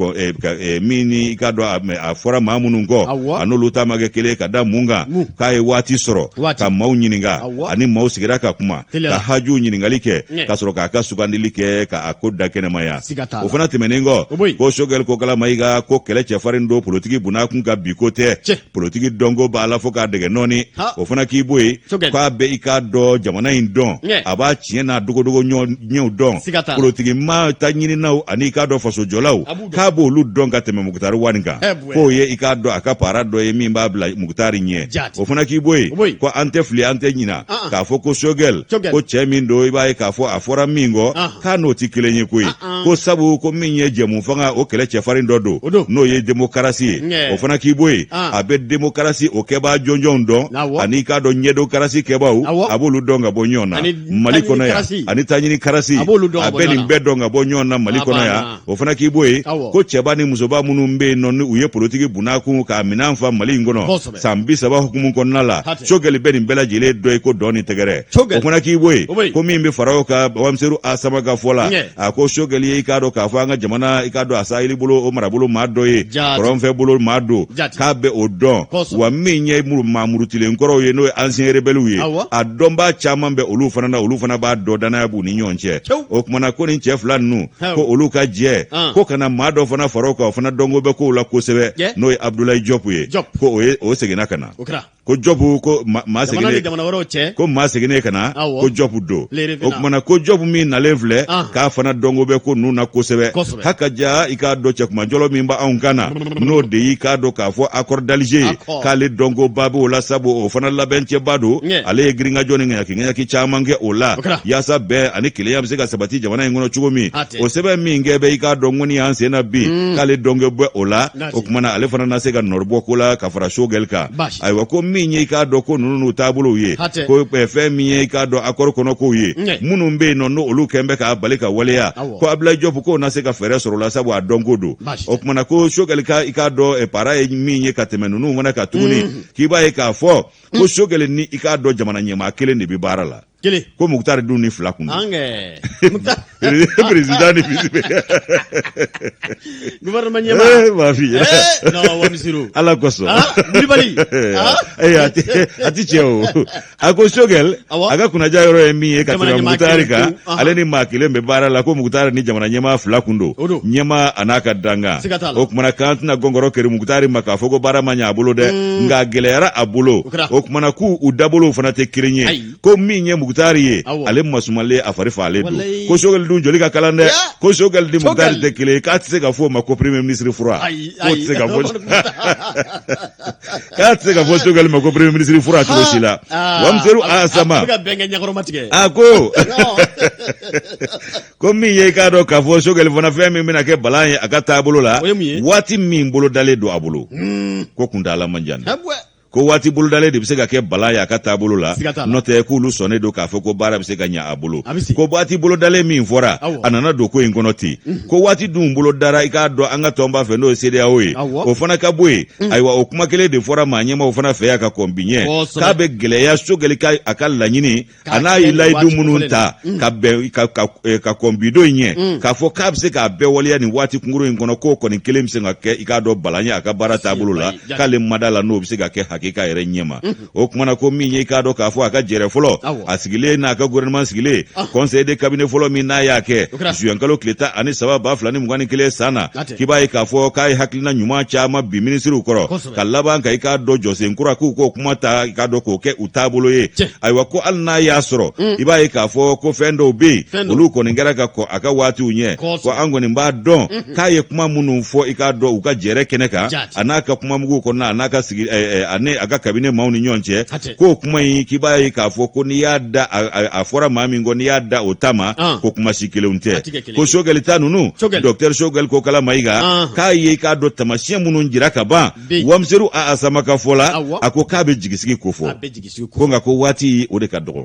B: min ni i k'a dɔn a fɔra maa minnu kɔ, a n'olu ta ma kɛ kelen, ka da mun kan? K'a ye waati sɔrɔ ka maaw ɲininka, ani maaw sigira ka kuma, ka hajuw ɲininkali kɛ, ka sɔrɔ k'a ka sugandili kɛ, ka a ko da kɛnɛmaya. O fana tɛmɛnen kɔ, ko Sogɛli Kokala Mayiga ko kɛlɛ cɛfarin don politiki bunakun kan, bi ko tɛ, politiki dɔnko b'a la fo k'a dɛgɛ nɔɔni. O fana k'i bɔ yen, k'a bɛ i k'a dɔn jamana in dɔn, a b'a tiɲɛ n'a dogodogo ɲɛw dɔn, politiki maa ta ɲininaw ani i k'a dɔn fasojɔlaw, k'a b'olu dɔn ka tɛmɛ Mukutari Wani kan, k'o ye i k'a dɔn a ka para dɔ ye min b'a bila Mukutari ɲɛ. O fana k'i bɔ yen, ko an tɛ fili, an tɛ ɲina k'a fɔ ko Sogɛl ko cɛ min don, i b'a ye k'a fɔ a fɔra min kɔ, k'a n'o tɛ kelen ye koyi, ko sabu ko min ye jɛmu fanga o kɛlɛ cɛfarin dɔ don, n'o ye demokarasi ye. O fana k'i bɔ yen, a bɛ demokarasi o kɛbaa jɔnjɔnw dɔn, ani i k'a dɔn ɲɛdonkarasi kɛbaaw, a b'olu dɔn ka bɔ ɲɔgɔn na Mali kɔnɔ yan, ani taɲini karasi, a bɛ nin bɛɛ dɔn ka bɔ ɲɔgɔn na Mali kɔnɔ yan. O fana k'i bɔ yen, ko cɛba ni musoba minnu bɛ yen nɔ ni u ye politiki bunakun k'a minɛn fa Mali in kɔnɔ san 30 hukumu kɔnɔna la, Sogɛli bɛ nin bɛɛ lajɛlen dɔn i ko dɔn ni tɛgɛrɛ. O fana k'i bɔ yen, ko min bɛ fara o kan, Wamiseru A Sama ka fɔ la, a ko Sogɛli ye i k'a dɔn k'a fɔ an ka jamana i k'a dɔn a saheli bolo o marabolo maa dɔ ye, kɔrɔnfɛ bolo maa don, k'a bɛ o dɔn. Wa min ye maa murutilen kɔrɔw ye, n'o ye ancien rebelles ye, a dɔnbaa caman bɛ olu fana na, olu fana b'a dɔn, danaya b'u ni ɲɔgɔn cɛ. O kumana ko nin cɛ fila ninnu, ko olu ka jɛ ko ka na maa dɔ fana fara o kan, o fana dɔnko bɛ kow la kosɛbɛ, n'o ye Abdoulaye Diop ye, ko o ye o seginna ka na, ko Diop ko maa seginnen ko maa seginnen ka na, ko Diop don. O kumana ko Diop min nalen filɛ, k'a fana dɔnko bɛ ko ninnu na kosɛbɛ. Haka ja i k'a dɔn cɛkumajɔlɔ min b'anw kan na, n'o de y'i k'a dɔn k'a fɔ accord d'Alger ye, k'ale dɔnkoba b'o la, sabu o fana labɛncɛba don, ale ye girinkajɔ ni ŋaɲaki ŋaɲaki caman kɛ o la yaasa bɛn ani kelenya bɛ se ka sabati jamana in kɔnɔ cogo min. O sɛbɛn min kɛ bɛ i k'a dɔn ŋɔni y'an sen na bi, k'ale dɔnko bɛ o la. O kumana ale fana na se ka nɔrɔbɔ ko la ka fara Sogɛli kan. Ayiwa, ko min ye i k'a dɔn ko ninnu n'u taabolow ye, ko fɛn min ye i k'a dɔn accord kɔnɔ kow ye minnu bɛ yen nɔ, n'olu kɛn bɛ k'a bali ka waleya, ko Abdoulaye Diop k'o na se ka fɛɛrɛ sɔrɔ o la, sabu a dɔnko don. O kumana ko Sogɛli ka i k'a dɔn para ye min ye ka tɛmɛ ninnu fana kan tuguni, k'i b'a ye k'a fɔ ko Sogɛli ni i k'a dɔn jamana ɲɛmaa kelen de bɛ baara la, ko Mukutari dun ni fila kun président ni vice.
A: Gouvernement ɲɛmaa.
B: M'a f'i ɲɛna.
A: Non, Wamisiru.
B: Ala kosɔn.
A: Wulibali.
B: A ti tiɲɛ o. A ko Sogɛl, a ka kunnaja yɔrɔ ye min ye ka tɛmɛ Mukutari kan, ale ni maa kelen bɛ baara la, ko Mukutari ni jamana ɲɛmaa fila kun don, ɲɛmaa a n'a ka dankan. O kumana k'an tɛna gɔngɔrɔ keri Mukutari ma k'a fɔ ko baara ma ɲɛ a bolo dɛ, nka a gɛlɛyara a bolo. O kumana k'u u dabolow fana tɛ kelen ye, ko min ye Mukutari Mukutari ye, ale masumalen, a fari faalen don. Ko Sogɛli dun joli ka kalan dɛ. Ko Sogɛli ni Mukutari tɛ kelen ye, k'a tɛ se ka fɔ o ma ko premier ministre fura. K'o tɛ se ka fɔ, k'a tɛ se ka fɔ Sogɛli ma ko premier ministre fura cogo si la. Wamiseru Asama a ko ko min ye, i k'a dɔn k'a fɔ Sogɛli fana, fɛn min bɛna kɛ balan ye a ka taabolo la, waati min bolodalen don a bolo, ko kuntaala man jan dɛ. Ko waati bolodalen de bɛ se ka kɛ balan ye a ka taabolo la, n'o tɛ k'olu sɔnnen don k'a fɔ ko baara bɛ se ka ɲɛ a bolo. Ko waati bolodalen min fɔra, a nana don ko in kɔnɔ ten. Ko waati dun bolodara, i k'a dɔn an ka tɔnba fɛ, n'o ye CEDEAO ye, o fana ka bɔ yen. Ayiwa, o kuma kelen de fɔra maa ɲɛmaaw fana fɛ yan ka kɔn bi ɲɛ, k'a bɛ gɛlɛya Sogɛli ka a ka laɲini a n'a ye layidu minnu ta ka bɛn ka kɔn bi don in ɲɛ, k'a fɔ k'a bɛ se k'a bɛɛ waleya nin waati kunkurun in kɔnɔ, k'o kɔni kelen bɛ se ka kɛ, i k'a dɔn, balan ye a ka baara taabolo la, k'ale ma da la n'o bɛ se ka kɛ hakika yɛrɛ ɲɛma. O kuma na, ko min ye, i k'a dɔn k'a fɔ a ka jɛrɛ fɔlɔ a sigilen n'a ka gouvernement sigilen, conseil de cabinet fɔlɔ min n'a y'a kɛ zuwɛnkalo tile 13 2021 san na, k'i b'a ye k'a fɔ k'a ye hakilina ɲuman caman bi minisiriw kɔrɔ, ka laban ka, i k'a dɔn, jɔsen kura k'u k'o kuma ta, i k'a dɔn, k'o kɛ u taabolo ye. Ayiwa, ko hali n'a y'a sɔrɔ i b'a ye k'a fɔ ko fɛn dɔw bɛ yen, olu kɔni kɛra ka kɔn a ka waatiw ɲɛ, ko an kɔni b'a dɔn k'a ye kuma minnu fɔ, i k'a dɔn, u ka jɛrɛ kɛnɛ kan, a n'a ka kumamugu kɔnɔna, a n'a ka sigi, ani a ka kabine maaw ni ɲɔgɔn cɛ, k'o kuma in, k'i b'a ye k'a fɔ ko n'i y'a da a fɔra maa min kɔ, n'i y'a da o ta ma, ko kuma si kelenw tɛ. Ko Sogɛli ta ninnu, docteur Sogɛli Kokala Mayiga, k'a ye, i k'a dɔn, taamasiyɛn minnu jira ka ban, Wamiseru a Asama ka fɔ la, a ko k'a bɛ jigisigi ko fɔ, ko nka ko waati o de ka dɔgɔ.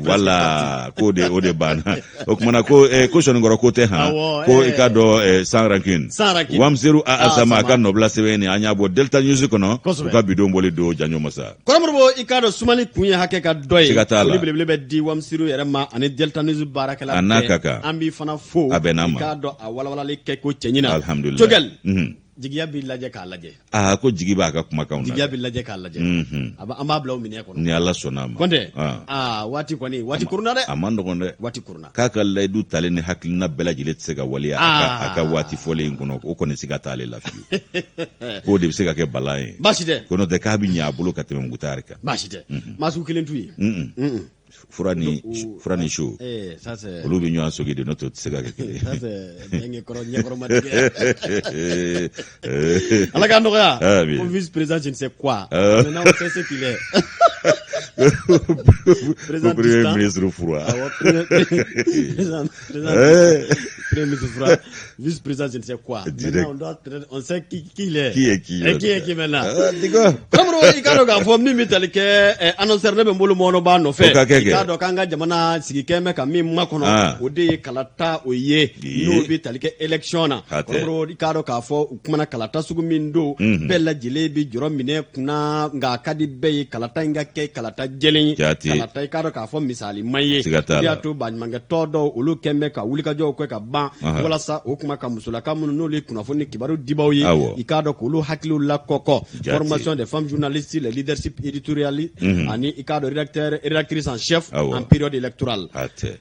B: Wala k'o de o de banna. O kumana ko ko sɔnikɔrɔ ko tɛ han, ko i k'a dɔn, sans rancune. Wamiseru a Asama a ka nɔbila sɛbɛn nin, an y'a bɔ Delta News kɔnɔ, u ka bidon bɔli don janjo masa.
A: Kɔrɔmoribo, i k'a dɔn, sumani kun ye hakɛ ka dɔ ye.
B: Siga t'a la.
A: Foli belebele bɛ di Wamiseru yɛrɛ ma ani Delta News baarakɛla.
B: A n'a ka kan.
A: An b'i fana fo.
B: A bɛn'a ma.
A: I k'a dɔn, a walawalali kɛ ko cɛɲi na.
B: Alhamdulilayi.
A: Sogɛli, jigiya b'i lajɛ k'a lajɛ.
B: Aa, ko jigi b'a ka kumakanw na.
A: Jigiya b'i lajɛ k'a lajɛ. An b'a bila o minɛ kɔnɔ.
B: Ni Ala sɔnna a ma.
A: Kɔntɛ, aa, waati kɔni, waati kurunna dɛ.
B: A man nɔgɔn dɛ.
A: Waati kurunna.
B: K'a ka layidu talen ni hakilina bɛɛ lajɛlen tɛ se ka waleya a ka waati fɔlen in kɔnɔ, o kɔni siga t'ale la fiyewu. K'o de bɛ se ka kɛ balan ye.
A: Baasi tɛ.
B: Ko n'o tɛ, k'a bɛ ɲɛ a bolo ka tɛmɛ Mukutari kan.
A: Baasi tɛ. Maa sugu kelen t'u ye.
B: Fura ni fura ni su, olu bɛ ɲɔgɔn sogi de, n'o tɛ o tɛ se ka kɛ kelen ye.
A: Ala ka nɔgɔya. Ko vice président je ne sais quoi. Maintenant on sait ce qu'il est.
B: Président premier ministre fura.
A: Président, premier ministre fura, vice président je ne sais quoi. Maintenant on doit, on sait qui il est.
B: Qui est qui?
A: Et qui est qui maintenant? Kɔrɔmɔrɔ, i k'a dɔn k'a fɔ min bɛ tali kɛ annonceur, ne bɛ n bolo mɔnɔ b'a nɔfɛ.
B: O ka kɛ.
A: I k'a dɔn k'an ka jamana sigi kɛ bɛ ka min makɔnɔ, o de ye kalata o ye, n'o bɛ tali kɛ élection na. Kɔrɔmɔrɔ, i k'a dɔn k'a fɔ u kumana kalata sugu min don, bɛɛ lajɛlen bɛ jɔrɔ minɛ kunna, nka a ka di bɛɛ ye kalata in ka kɛ kalata jɛlen ye. Kalata, i k'a dɔn k'a fɔ, misali man ye.
B: Siga t'a
A: la. O de y'a to baɲumankɛ tɔn dɔw, olu kɛn bɛ ka wulikajɔw kɛ ka ban, walasa o kuma ka musolaka minnu n'olu ye kunnafoni kibaru dibaw ye, i k'a dɔn k'olu hakiliw lakɔkɔ, formation des femmes journalistes, le leadership éditorial ani, i k'a dɔn, rédacteur, rédactrice en chef en période électorale.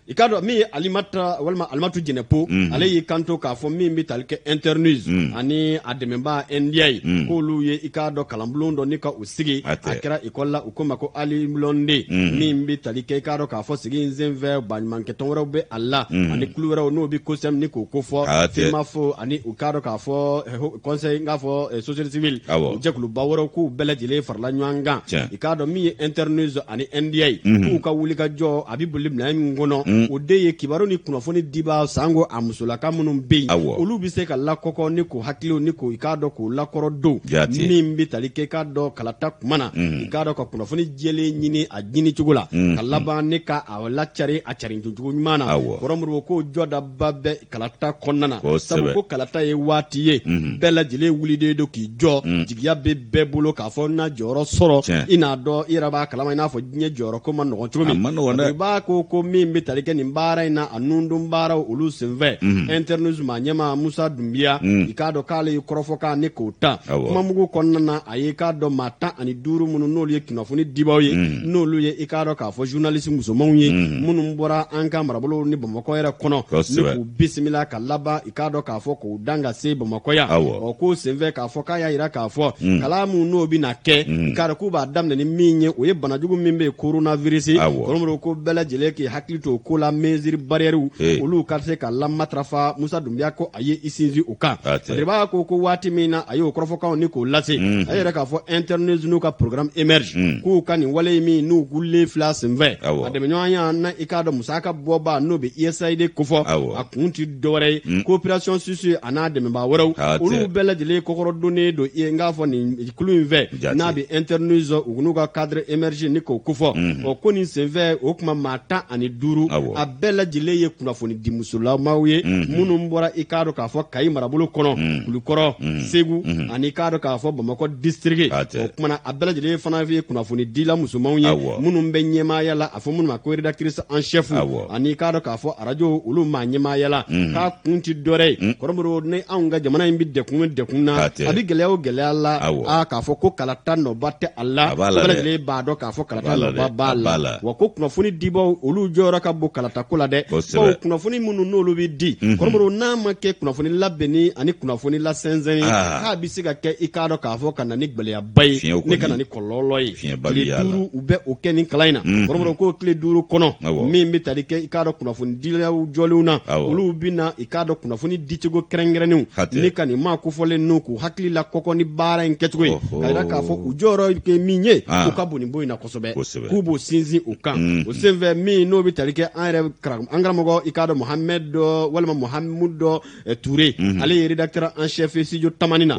A: I k'a dɔn, min ye Alimata walima Alimatu Jɛnɛpo, ale y'i kanto k'a fɔ min bɛ tali kɛ Internews ani a dɛmɛba NDI ye, k'olu ye, i k'a dɔn, kalanbulon dɔ ni ka u sigi. A kɛra ekɔli la, u ko ma ko Ali Blondin, min bɛ tali kɛ, i k'a dɔn k'a fɔ sigi in senfɛ, baɲumankɛtɔn wɛrɛw bɛ a la ani kulu wɛrɛw n'o bɛ COSEM ni k'o kofɔ, FEMAFO ani u k'a dɔn k'a fɔ conseil, n k'a fɔ société civile, jɛkuluba wɛrɛw, k'u bɛɛ lajɛlen farala ɲɔgɔn kan. I k'a dɔn, min ye Internews ani NDI, k'u ka wulikajɔ a bɛ boli minɛn min kɔnɔ, o de ye kibaru ni kunnafoni dibaa sango a musolaka minnu bɛ yen, olu bɛ se ka lakɔkɔ ni k'u hakiliw ni k'u, i k'a dɔn, k'u lakɔrɔ don min bɛ tali kɛ, i k'a dɔn, kalata kuma na, i k'a dɔn, ka kunnafoni jɛlen ɲini a ɲini cogo la, ka laban ni ka a lacari a cari cogo ɲuman na. Kɔrɔmoribo, ko jɔdaba bɛ kalata kɔnɔna na, sabu ko kalata ye waati ye, bɛɛ lajɛlen wuliden don k'i jɔ, jigiya bɛ bɛɛ bolo k'a fɔ na jɔyɔrɔ sɔrɔ. I n'a dɔn, i yɛrɛ b'a kalama, i n'a fɔ diɲɛ jɔyɔrɔ ko man nɔgɔn cogo min. I b'a ko min bɛ tali kɛ nin baara in na, a nundon baaraw olu senfɛ, Internews maa ɲɛmaa Musa Dunbiya, i k'a dɔn k'ale ye kɔrɔfɔkan ni k'o ta kumamugu kɔnɔna na. A ye, k'a dɔn, maa 15 minnu n'olu ye kunnafoni dibaw ye. N'olu ye i k'a dɔn k'a fɔ journaliste musomanw ye minnu bɔra an ka marabolo ni Bamakɔ yɛrɛ kɔnɔ ni k'u bisimila ka laban i k'a dɔn k'a fɔ k'u dan ka se Bamakɔ yan. Ɔ k'o senfɛ k'a fɔ k'a y'a jira k'a fɔ kalan min n'o bɛna kɛ, i k'a dɔn k'u b'a daminɛ ni min ye, o ye banajugu min bɛ yen, coronavirus. Kɔrɔmɔrɔ ko bɛɛ lajɛlen k'i hakili to o ko la, mesures barrières olu ka se ka lamatarafa. Musa Dunbiya ko a ye i sinsin o kan. Badiriba ko ko waati min na a y'o kɔrɔfɔkanw ni k'o lase, a yɛrɛ k'a fɔ Internews n'u ka programme Emerge, k'u ka nin wale min n'u wulilen filɛ senfɛ, a dɛmɛɲɔgɔnya na, i k'a dɔn musaka bɔba n'o bɛ USAID kofɔ, a kun tɛ dɔwɛrɛ ye, coopération suisse a n'a dɛmɛbaa wɛrɛw, olu bɛɛ lajɛlen kɔkɔrɔdonnen don n k'a fɔ nin kulu in fɛ n'a bɛ Internews u n'u ka cadre Emerge ni k'o kofɔ. Ɔ ko nin senfɛ, o tuma maa 15, a bɛɛ lajɛlen ye kunnafoni di musolamaw ye minnu bɔra i k'a dɔn k'a fɔ Kayi marabolo kɔnɔ, Kulukɔrɔ, Segu ani i k'a dɔn k'a fɔ Bamakɔ district. O tuma na a bɛɛ lajɛlen fana ye kunnafoni dila musomanw ye minnu bɛ ɲɛmaaya la, a fɔ minnu ma ko rédactrice en chef, ani i k'a dɔn k'a fɔ arajo olu maa ɲɛmaaya la. K'a kun tɛ dɔwɛrɛ ye, kɔrɔmɔrɔ, ni anw ka jamana in bɛ dɛkun dɛkun na, a bɛ gɛlɛya o gɛlɛya la, aa k'a fɔ ko kalata nɔba tɛ a la, bɛɛ lajɛlen b'a dɔn k'a fɔ kalata nɔba b'a la. Wa ko kunnafoni dibaw olu jɔyɔrɔ ka bon kalata ko la dɛ, bawo kunnafoni minnu n'olu bɛ di, kɔrɔmɔrɔ, n'a ma kɛ kunnafoni labɛnni ani kunnafoni lasɛnsɛn ye, k'a bɛ se ka kɛ i k'a dɔn k'a fɔ ka na ni gɛlɛyaba ye ni ka na ni kɔlɔlɔ ye. Tile 5 u bɛ o kɛ nin kalan in na. Kɔrɔmɔrɔ ko tile 5 kɔnɔ, min bɛ tali kɛ i k'a dɔn kunnafoni dilaw jɔlenw na, olu bɛ na i k'a dɔn kunnafoni dicogo kɛrɛnkɛrɛnnenw ni ka nin maa kofɔlen ninnu k'u hakili lakɔkɔ ni baara in kɛcogo ye, k'a jira k'a fɔ u jɔyɔrɔ kɛ min ye, u ka bon nin ko in na kosɛbɛ, k'u b'o sinsin o kan. O senfɛ, min n'o bɛ tali kɛ an yɛrɛ an karamɔgɔ i k'a dɔn Mohamɛd dɔ walima Mohamed dɔ Ture, ale ye rédacteur en chef studio Tamani na.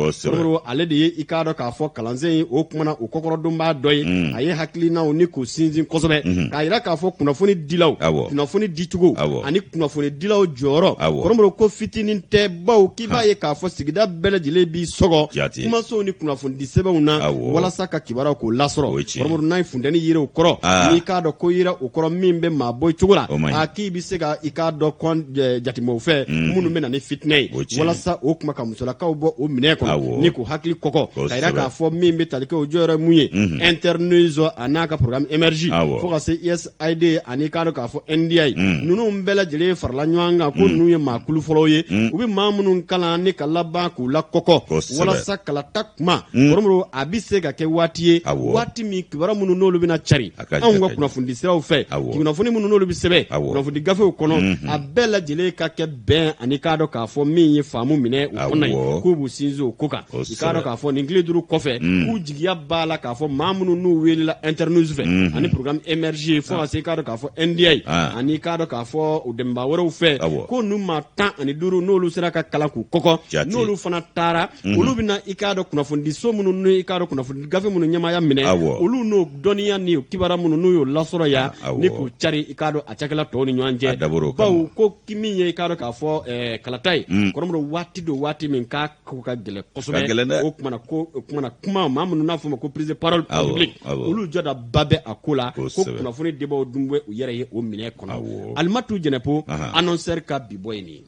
A: Ale de ye i k'a dɔn k'a fɔ kalansen in o kumana o kɔkɔrɔdonbaa dɔ ye. A ye hakilinaw ni k'o sinsin kosɛbɛ, k'a jira k'a fɔ kunnafoni dilaw, kunnafoni dicogo ani kunnafoni dilaw jɔyɔrɔ, kɔrɔmɔrɔ, ko fitinin tɛ, bawo k'i b'a ye k'a fɔ sigida bɛɛ lajɛlen b'i sɔgɔ kumasow ni kunnafonidi sɛbɛnw na walasa ka kibaruyaw k'o lasɔrɔ. Kɔrɔmɔrɔ, n'a ye funteni yera o kɔrɔ, n'i k'a dɔn ko yera o kɔrɔ min bɛ maa bɔ cogo la, a k'i bɛ se ka i k'a dɔn kɔn jateminɛw fɛ minnu bɛ na ni fitinɛ ye, walasa o kuma ka musolakaw bɔ o minɛ kɔnɔ ni k'u hakili kɔkɔ, ka jira k'a fɔ min bɛ tali kɛ o jɔyɔrɔ mun ye Internews a n'a ka programme Emerge, fo ka se USAID ani k'a dɔn k'a fɔ NDI, ninnu bɛɛ lajɛlen farala ɲɔgɔn kan ko ninnu ye maa kulu fɔlɔw ye, u bɛ maa minnu kalan ni ka laban k'u lakɔkɔ walasa kalata kuma, kɔrɔmɔrɔ, a bɛ se ka kɛ waati ye, waati min kibaruya minnu n'olu bɛna cari anw ka kunnafonidi siraw fɛ, kunnafoni minnu n'olu bɛ sɛbɛn kunnafoni gafew kɔnɔ, a bɛɛ lajɛlen ka kɛ bɛn ani k'a dɔn k'a fɔ min ye faamu minɛ o kɔnɔ ye, k'u b'u sinsin o ko kan. I k'a dɔn k'a fɔ nin tile 5 kɔfɛ, k'u jigiya b'a la k'a fɔ maa minnu n'u welela Internews fɛ ani programme Emerge, fo ka se i k'a dɔn k'a fɔ NDI ani k'a dɔn k'a fɔ u dɛmɛbaa wɛrɛw fɛ, ko ninnu maa 15 n'olu sera ka kalan k'u kɔkɔ, n'olu fana taara, olu bɛna i k'a dɔn kunnafonidiso minnu ni i k'a dɔn kunnafoni gafe minnu ɲɛmaaya minɛ, olu n'o dɔnniya ni kibaruya minnu n'u y'o lasɔrɔ yan ni k'u cari i k'a dɔn a cakɛla tɔw ni ɲɔgɔn cɛ, bawo ko min ye i k'a dɔn k'a fɔ kalata ye, kɔrɔmɔrɔ, waati don, waati min k'a ko ka gɛlɛn kosɛbɛ. O kumana ko o kumana kuma maa minnu n'a fɔ ma ko prise de parole publique, olu jɔdaba bɛ a ko la, ko kunnafoni dibaw dun bɛ u yɛrɛ ye o minɛ kɔnɔ. Alimatu Jɛnɛpo, annonceur ka bi bɔ ye nin ye.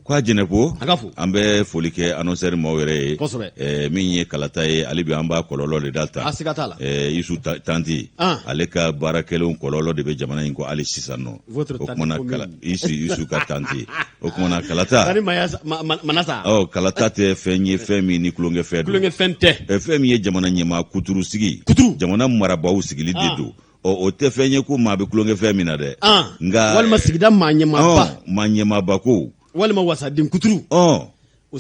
B: Ko a Jɛnɛpo, an bɛ foli kɛ annonceur maaw yɛrɛ ye
A: kosɛbɛ.
B: Min ye kalata ye, hali bi an b'a kɔlɔlɔ de da
A: ta. A siga t'a la.
B: Isu tanti, ale ka baara kɛlenw kɔlɔlɔ de bɛ jamana in kɔ hali sisan nɔ. O kumana Isu ka tanti, o kumana kalata
A: manasa.
B: Ɔ kalata tɛ fɛn ye, fɛn min ni tulonkɛfɛn
A: don. Tulonkɛfɛn tɛ.
B: Fɛn min ye jamana ɲɛmaa kuturu sigi,
A: kuturu
B: jamana marabaaw sigili de don. Ɔ o tɛ fɛn ye ko maa bɛ tulonkɛfɛn min na dɛ.
A: Nka walima sigida maa ɲɛmaaba.
B: Maa ɲɛmaaba ko.
A: Walima wasaden kuturu.
B: Ɔ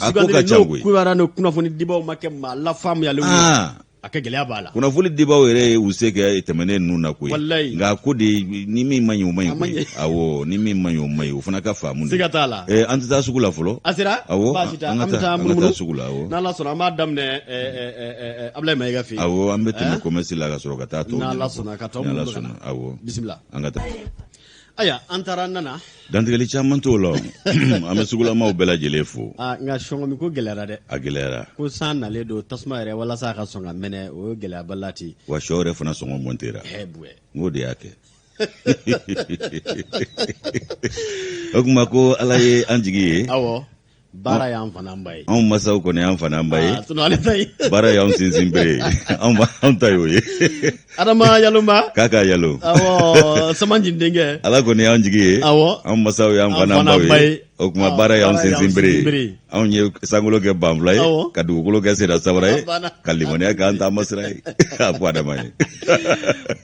B: a ko ka ca koyi.
A: Kibaruya ni kunnafoni dibaw ma kɛ maa lafaamuyalenw ye, a kɛ gɛlɛya b'a la.
B: Kunnafoni dibaw yɛrɛ ye u se kɛ tɛmɛnen ninnu na koyi.
A: Walayi.
B: Nka ko de ni min man ɲi, o man ɲi koyi. Awɔ, ni min man ɲi, o man ɲi, o fana ka faamu
A: de. Siga t'a la.
B: An tɛ taa sugu la fɔlɔ.
A: A sera.
B: Awɔ.
A: Baasi tɛ,
B: an ka taa munumunu sugu la, awɔ.
A: N'Ala sɔnna, an b'a daminɛ Abulayi Mayiga fɛ
B: yen. Awɔ, an bɛ tɛmɛ commerce la ka sɔrɔ ka taa tɔw.
A: N'Ala sɔnna ka tɔw
B: minnu ka na. Awɔ.
A: Bisimila.
B: An ka taa.
A: Ayiwa, an taara an nana.
B: Dantigɛli caman t'o la, an bɛ sugulamaw bɛɛ lajɛlen fo.
A: Nka sɔngɔmi ko gɛlɛyara dɛ.
B: A gɛlɛyara.
A: Ko san nalen don, tasuma yɛrɛ walasa a ka sɔn ka mɛnɛ, o ye gɛlɛyaba la ten.
B: Wa sɔ yɛrɛ fana sɔngɔ mɔntera.
A: Hɛ buwɛ.
B: N k'o de y'a kɛ. O tuma ko Ala ye an jigi ye.
A: Awɔ. Baara y'an fa n'an ba ye.
B: Anw masaw kɔni y'an fa n'an ba ye.
A: Ah, sinon ale ta ye.
B: Baara y'anw sinsin bere ye. Anw ta y'o ye.
A: Adama Yalomba.
B: K'a ka yalo.
A: Awɔ, Samanji denkɛ.
B: Ala kɔni y'an jigi ye.
A: Awɔ.
B: Anw masaw y'an fa n'an baw ye. O tuma baara y'anw sinsin bere ye. Anw ye sankolo kɛ banfula ye ka dugukolo kɛ senna sabara ye ka limaniya k'an taama sira ye. A fɔ Adama ye.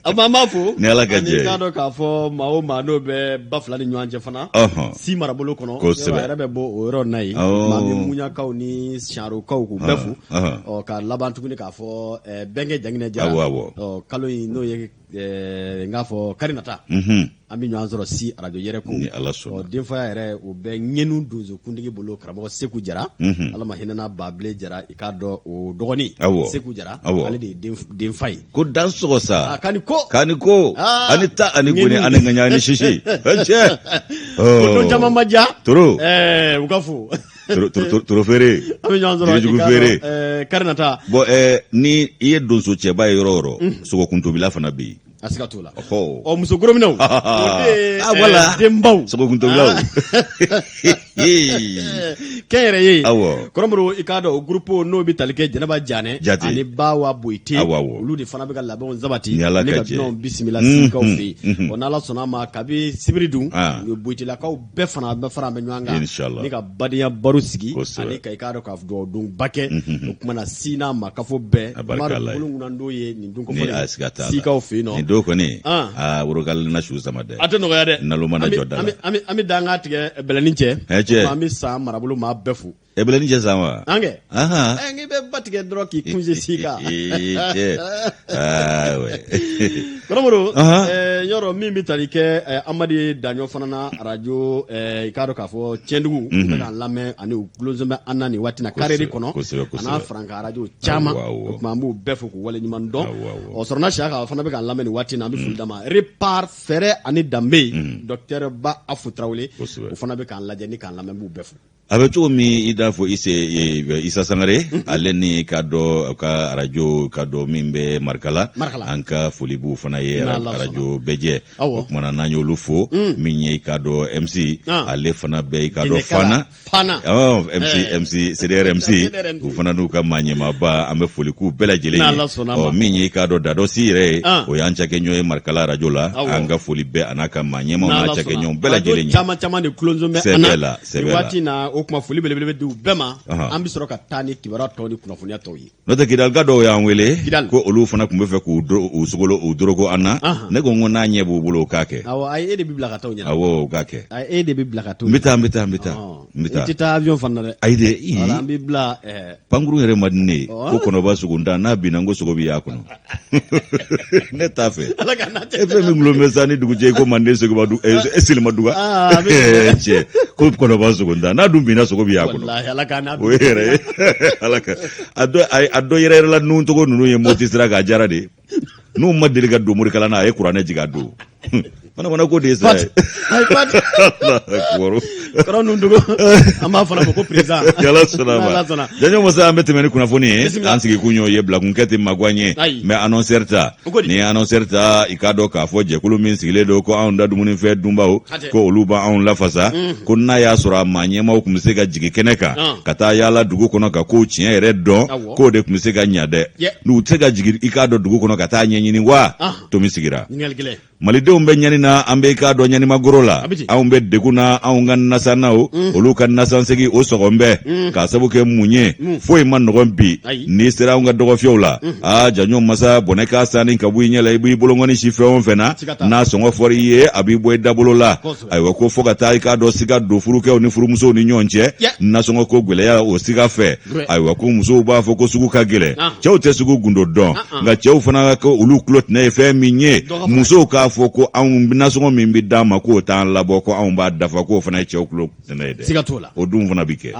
A: An b'a fo.
B: Ni Ala ka jɛ ye.
A: Ani k'a dɔn k'a fɔ maa o maa n'o bɛ ba fila ni ɲɔgɔn cɛ fana.
B: Ɔhɔn.
A: Si marabolo kɔnɔ.
B: Kosɛbɛ.
A: A yɛrɛ bɛ bɔ o yɔrɔ na yen.
B: Awɔ.
A: Maa bɛ Muɲakaw ni Siyarokaw k'u bɛɛ fo.
B: Ɔhɔn.
A: Ɔ ka laban tuguni k'a fɔ bɛnkɛ Janginɛ Jara.
B: Awɔ, awɔ.
A: Ɔ kalo in n'o ye n k'a fɔ kari nata.
B: Unhun.
A: An bɛ ɲɔgɔn sɔrɔ si arajo yɛrɛ ko.
B: Ni Ala sɔnna.
A: Ɔ denfaya yɛrɛ o bɛ ŋɛnu donso kuntigi bolo karamɔgɔ Seku Jara.
B: Unhun.
A: Ala ma hinɛna Babilen Jara i k'a dɔn o dɔgɔnin.
B: Awɔ.
A: Seku Jara.
B: Awɔ.
A: Ale de ye denfa ye.
B: Ko dan sɔgɔ sa.
A: A ka ni ko.
B: Ka ni ko.
A: Aa.
B: Ani ta ani goni
A: Ŋɛnu.
B: ani ŋaɲa ani sisi. Cɛ.
A: Ko don caman ma diya.
B: Toro.
A: Ɛɛ u ka fo.
B: Toro feere.
A: An bɛ ɲɔgɔn sɔrɔ
B: Jirijugu
A: i k'a dɔn,
B: feere.
A: kari nata.
B: Bon ni i ye donso cɛba ye yɔrɔ o yɔrɔ, sogokuntobila fana bɛ yen.
A: A siga t'o la.
B: Ɔhɔ.
A: Ɔ muso gorominɛw. O de ye,
B: Ah, voilà.
A: denbaw.
B: Sogokuntobilaw.
A: Kɛnyɛrɛye.
B: Awɔ.
A: Kɔrɔmuru i k'a dɔn o groupe n'o bɛ tali kɛ Jɛnɛba Janɛ.
B: Jate.
A: Ani Bawa Boyite.
B: Awɔ, awɔ.
A: Olu de fana bɛ ka labɛnw sabati.
B: Ni Ala ka
A: ka
B: jɛ.
A: dunanw bisimila Sikaw fɛ yen.
B: mhm.
A: Ɔ n'Ala sɔnna a ma kabi sibiri dun.
B: Ah.
A: Boyitelakaw bɛɛ fana bɛ fara an bɛ ɲɔgɔn kan.
B: Inshallah.
A: Ni ka badenya baro sigi.
B: Kosɛbɛ.
A: Ani ka i k'a dɔn k'a dugawu donba kɛ. O kuma na si n'a ma kafo bɛɛ.
B: A barika Ala ye.
A: Bolo ŋunando ye nin dun
B: Ni
A: kofɔlen.
B: a siga t'a la.
A: Sikaw fɛ yen nɔ.
B: Nin don kɔni.
A: Ah.
B: Aa worokali na su sama dɛ.
A: A tɛ nɔgɔya dɛ.
B: Naloma na jɔ da la.
A: An bɛ dan tigɛ bɛlɛnin cɛ.
B: Ɛ cɛ.
A: An bɛ san marabolo maa bɛɛ fo.
B: E bɛlɛnin cɛ san wa?
A: An kɛ.
B: Ahan.
A: Ɛ n'i bɛ ba tigɛ dɔrɔn k'i kun si kan.
B: Ee cɛ. Aa ouais.
A: Kɔrɔmuru
B: Ahan.
A: yɔrɔ min bɛ tali kɛ Amadi Daɲɔ fana na arajo i k'a dɔn k'a fɔ Tiɲɛdugu u bɛ k'an lamɛn ani u tulonzon bɛ an na nin waati na karere kɔnɔ.
B: Kosɛbɛ, kosɛbɛ.
A: A n'a farankan arajo caman.
B: Awɔ, awɔ.
A: O tuma an b'u bɛɛ fo k'u waleɲuman dɔn.
B: Awɔ, awɔ.
A: Ɔ Sɔrɔna Siyaka fana bɛ k'an lamɛn nin waati na an bɛ foli d'a ma. Repar fɛɛrɛ ani danbe docteur Ba Afu Tarawele o fana bɛ k'an lajɛ ni k'an lamɛn b'u bɛɛ fo.
B: A bɛ cogo min i d'a fɔ Isa Sangare ale ni ka dɔ ka arajo ka dɔ min bɛ Marikala an ka foli b'u fana ye arajo bɛɛjɛ o tuma na n'an y'olu fo min ye i ka dɔn MC ale fana bɛ i ka dɔn Fana
A: Fana
B: MC MC CDR MC u fana n'u ka maa ɲɛmaaba an bɛ foli k'u bɛɛ lajɛlen ye ɔ min ye i k'a dɔn Dadɔsi yɛrɛ ye o y'an cakɛɲɔgɔn ye Marikala arajo la an ka foli bɛ a n'a ka maa ɲɛmaaw n'a cakɛɲɔgɔn bɛɛ lajɛlen ye
A: caman caman de tulonzon bɛ an na
B: la
A: nin waati na o tuma foli belebele bɛ di u bɛɛ ma an bɛ sɔrɔ ka taa ni kibaruya tɔw ni kunnafoniya tɔw ye
B: n'o tɛ Kidalika dɔw y'an wele ko olu fana tun bɛ fɛ k'u sogolo u doroko an na ne ko n ko n'a ɲɛ b'u bolo u k'a kɛ
A: awɔ ayi e de bɛ bila ka taa u ɲɛna
B: awɔ u k'a kɛ
A: ayi e de bɛ bila ka taa
B: n bɛ taa n bɛ taa n bɛ taa n bɛ taa
A: i tɛ taa avion fana na dɛ
B: ayi dɛ
A: voilà an b'i bila
B: pankurun yɛrɛ man di ne ye ko kɔnɔba sogontan n'a binna n ko sogo bɛ y'a kɔnɔ ne t'a fɛ e fɛn min gulon bɛ sa ni dugu cɛ i ko manden sogoba du selima duga cɛ ko kɔnɔba sogontan n'a dun binna sogo bɛ y'a kɔnɔ o ye yɛrɛ ye ala ka a dɔ a dɔ yɛrɛ yɛrɛ la nun togo ninnu ye moti sira k'a jara de n'u ma deli ka don morikalan na a ye kuranɛ jigin a don fana fana ko de ye sira ye
A: kɔrɔ nun dogo an b'a fana fɔ ko président
B: ala sɔnna ma janjo masa an bɛ tɛmɛ ni kunnafoni ye an sigi kun y'o ye bilakunkɛ tɛ magwan ye n bɛ annonceur ta ni annonceur ta i k'a dɔn k'a fɔ jɛkulu min sigilen don ko anw da dumunifɛn dunbaw ko olu b'anw lafasa ko n'a y'a sɔrɔ a maa ɲɛmaaw tun bɛ se ka jigin kɛnɛ kan ka taa yaala dugu kɔnɔ ka kow tiɲɛ yɛrɛ dɔn k'o de tun bɛ se ka ɲa dɛ n'u tɛ se ka jigin i k'a dɔn dugu kɔnɔ ka taa ɲɛɲini wa tomi sigira malidenw bɛ ɲani na an bɛ i k'a dɔn ɲanimagoro la anw bɛ degun na anw ka nasannaw olu ka nasansegi o sɔgɔn bɛ k'a sabu kɛ mun ye foyi ma nɔgɔn bi n'i sera anw ka dɔgɔfiyɛw la aa janjo masa bɔnɛ k'a sanni ka bɔ i ɲɛ la i b'i bolonkɔni si fɛn o fɛn na n'a sɔngɔ fɔra i ye a b'i bɔ i dabolo la ayiwa ko fo ka taa i k'a dɔn siga don furukɛw ni furumusow ni ɲɔgɔn cɛ nasɔngɔ ko gɛlɛya o siga fɛ ayiwa ko musow b'a fɔ ko sugu ka gɛlɛn cɛw tɛ sugu gundo dɔn nka cɛw fana ko olu tulo tɛnɛ ye fɛn min ye musow k'a fɔ ko anw nasɔngɔ min bɛ d'an ma k'o t'an labɔ ko anw b'a dafa k'o fana ye cɛw tulo tɛnɛ ye dɛ o dun fana bɛ kɛ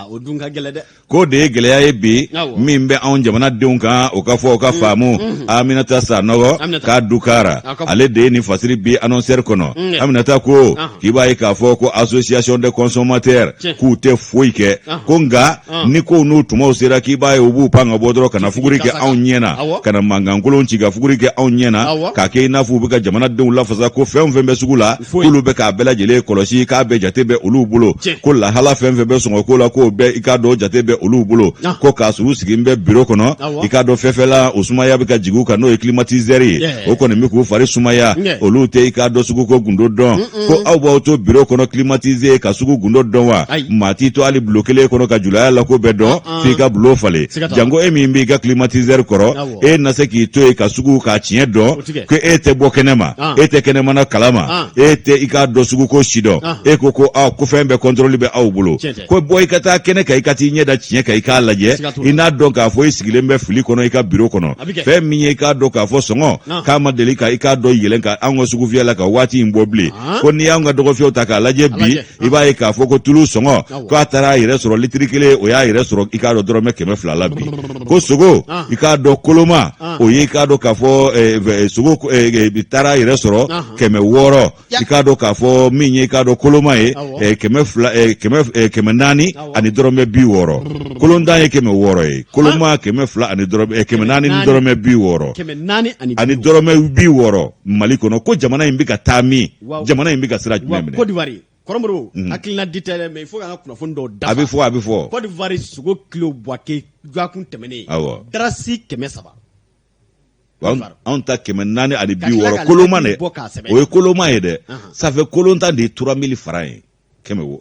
A: o dun ka gɛlɛn dɛ
B: k'o de ye gɛlɛya ye bi min bɛ anw jamanadenw kan o ka fɔ o ka faamu Aminata Sanɔgɔ k'a dukara ale de ye nin fasiri bi annonceur kɔnɔ Aminata ko k'i b'a ye k'a fɔ ko association des consommateurs k'u tɛ foyi kɛ ko nka ni kow n'u tumaw sera k'i b'a ye u b'u pan ka bɔ dɔrɔn ka na fuguri kɛ anw ɲɛ na ka na mankankolon ci ka fuguri kɛ anw ɲɛ na k'a kɛ i n'a fɔ u bɛ ka ka jamanadenw lafasa ko fɛn o fɛn bɛ sugu la k'olu bɛ k'a bɛɛ lajɛlen kɔlɔsi, k'a bɛɛ jate bɛ olu bolo, ko lahala fɛn fɛn bɛ sɔngɔko la, k'o bɛɛ i k'a dɔn jate bɛ olu bolo, ko k'a sɔrɔ u sigilen bɛ biro kɔnɔ, i k'a dɔn fɛfɛla o sumaya bɛ ka jigin u kan, n'o ye climatiseur ye, o kɔni bɛ k'u fari sumaya. Olu tɛ i k'a dɔn suguko gundo dɔn. Ko aw b'aw to biro kɔnɔ climatisé ka sugu gundo dɔn wa? Maa t'i to hali bulon kelen kɔnɔ ka julaya la ko bɛɛ dɔn, f'i ka bulon falen. Janko e min b'i ka climatiseur kɔrɔ, e na se k'i to yen ka sugu k'a tiɲɛ dɔn? Ko e tɛ bɔ kɛnɛ ma, e tɛ kɛnɛmana kalama, e tɛ i k'a dɔn suguko si dɔn. E ko ko aw ko fɛn bɛɛ contrôle bɛ aw bolo. Ko bɔ i ka taa kɛnɛ kan, i ka t'i ɲɛ da tiɲɛ kan, i k'a lajɛ, i n'a dɔn k'a fɔ i sigilen bɛ fili kɔnɔ i ka biro kɔnɔ. Fɛn min ye i k'a dɔn k'a fɔ sɔngɔ k'a ma deli ka i k'a dɔn yɛlɛn ka anw ka sugufiyɛ la ka waati in bɔ bilen. Ko n'i y'anw ka dɔgɔfiyɛw ta k'a lajɛ bi, i b'a ye k'a fɔ ko tulu sɔngɔ k'a taara a yɛrɛ sɔrɔ litiri kelen, o y'a yɛrɛ sɔrɔ i k'a dɔn dɔrɔmɛ 200 la bi. Ko sogo i k'a dɔn koloma, o ye i k'a dɔn k'a fɔ sogo taara a yɛrɛ sɔrɔ 600, i k'a dɔn k'a fɔ min ye i k'a dɔn koloma ye 200, 400 ani dɔrɔmɛ 60. Kolontan ye 600 ye, koloma 200 ani dɔrɔmɛ 400 ni dɔrɔmɛ 60, ani dɔrɔmɛ 60 Mali kɔnɔ. Ko jamana in bɛ ka taa min, jamana in bɛ ka sira jumɛn minɛ?
A: Côte d'Ivoire, Kɔrɔmoro, hakilina di tɛ dɛ, mais il faut k'an ka kunnafoni dɔw dafa.
B: A bɛ fɔ, a bɛ fɔ.
A: Côte d'Ivoire sogo kilo Bouaké dɔgɔkun tɛmɛnen, dalasi 300.
B: Anw ta 460, koloma dɛ, o ye koloma ye dɛ. Ça fait kolontan de ye 3000 francs ye, 600.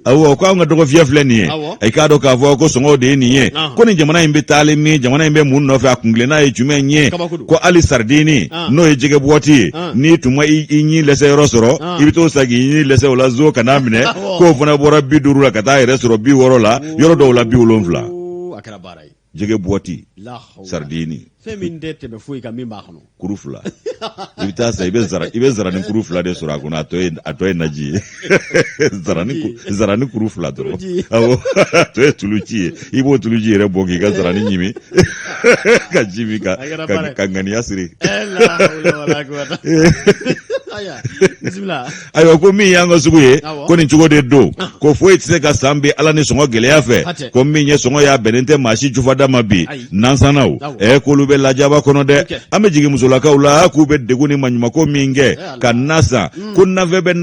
B: Awɔ, ko anw ka dɔgɔfiyɛ filɛ nin ye, i k'a dɔn k'a fɔ ko sɔngɔw de ye nin ye. Ko nin jamana in bɛ taalen min, jamana in bɛ mun nɔfɛ, a kuntilenna ye jumɛn ye? Ko hali saridini, n'o ye jɛgɛ bɔti ye, n'i tun ma i ɲin lɛsɛ yɔrɔ sɔrɔ, i bɛ t'o san k'i ɲin lɛsɛ o la zo ka n'a minɛ, k'o fana bɔra 50 la ka taa yɛrɛ sɔrɔ 60 la, yɔrɔ dɔw la 70. Jɛgɛ bɔti, saridini.
A: Fɛn min tɛ tɛmɛ foyi kan min b'a kɔnɔ.
B: Kuru fila, i bɛ taa san, i bɛ zarani kuru fila de sɔrɔ a kɔnɔ, a tɔ ye naji ye. Zarani kuru fila dɔrɔn, awɔ, a tɔ ye tuluji ye. I b'o tuluji yɛrɛ bɔ k'i ka zarani ɲimi ka ji min ka ŋaniya siri. Ayiwa, ko min y'an ka sugu ye, ko nin cogo de don, ko foyi tɛ se ka san bi ala ni sɔngɔ gɛlɛya fɛ. Ko min ye sɔngɔ y'a bɛnnen tɛ maa si jufada ma bi. Nansannaw k'olu bɛ lajaba kɔnɔ dɛ. An bɛ jigin musolakaw la, k'u bɛ degun ni maɲumako min kɛ ka na san, ko nafɛn bɛ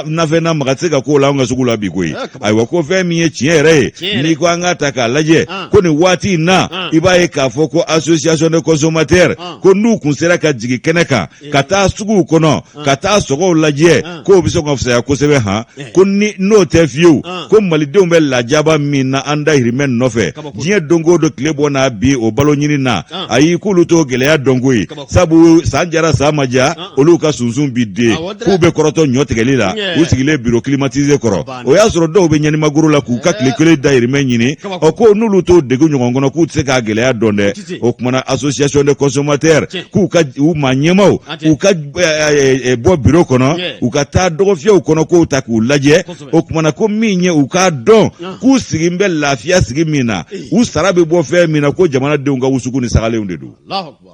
B: nafɛn na, maga tɛ se ka k'o la an ka sugu la bi koyi. Ayiwa, ko fɛn min ye tiɲɛ yɛrɛ ye, n'i ko an k'a ta k'a lajɛ, ko nin waati in na, i b'a ye k'a fɔ ko association de consommateurs, ko n'u kun sera ka jigin kɛnɛ kan ka taa suguw kɔnɔ ka taa sɔngɔw lajɛ, k'o bɛ se ka fisaya kosɛbɛ han. Ko ni n'o tɛ fiyewu, ko malidenw bɛ lajaba min na an dahirimɛ nɔfɛ diɲɛ don o don, tile bɔ n'a bi o balo ɲini na, ayi, k'olu t'o gɛlɛya dɔn koyi. Sabu san jara san ma diya, olu ka sunsun bi den, k'u bɛ kɔrɔtɔ ɲɔ tigɛli la, u sigilen biro climatisé kɔrɔ, o y'a sɔrɔ dɔw bɛ ɲanimagoro la k'u ka tile kelen dahirimɛ ɲini. Ɔ, ko n'olu t'o degun ɲɔgɔn kɔnɔ, k'u tɛ se k'a gɛlɛya dɔn dɛ. O tuma na association de consommateurs, k'u ka u maa ɲɛmaw, u ka bɔ biro kɔnɔ, u ka taa dɔgɔfiyɛw kɔnɔ k'o ta k'u lajɛ. O tuma na ko min ye u k'a dɔn k'u sigi bɛ lafiya sigi min na, u sara bɛ bɔ fɛn min na, ko jamanadenw ka wusuku ni sagalenw de don.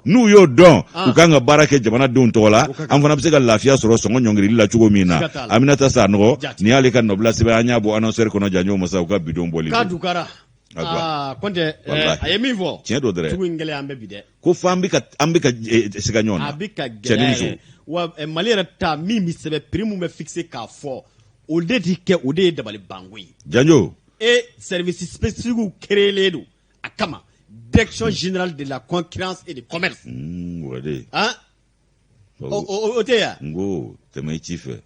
B: N'u y'o dɔn, u kan ka baara kɛ jamanadenw tɔgɔ la, an fana bɛ se ka lafiya sɔrɔ sɔngɔ ɲɔngirili la cogo min na. Aminata Sanɔgɔ, nin y'ale ka nɔbila sɛbɛn, an y'a bɔ annonceur kɔnɔ. Janjo masa u ka bidon bɔli.
A: Kɔntɛ, a ye min fɔ.
B: Tiɲɛ don dɛrɛ.
A: Sugu in gɛlɛya an bɛ bi dɛ.
B: Ko fo an bɛ ka siga ɲɔgɔn na.
A: A bɛ ka gɛlɛya yɛrɛ wa. Mali yɛrɛ ta min bɛ sɛbɛn, prix mun bɛ fixé k'a fɔ, o de ti kɛ, o de ye dabali banko ye.
B: Janjo.
A: E service spécifique créé don a kama, direction générale de la concurrence et du commerce.
B: O de.
A: Han, o tɛ yan.
B: N ko tɛmɛ i ci fɛ,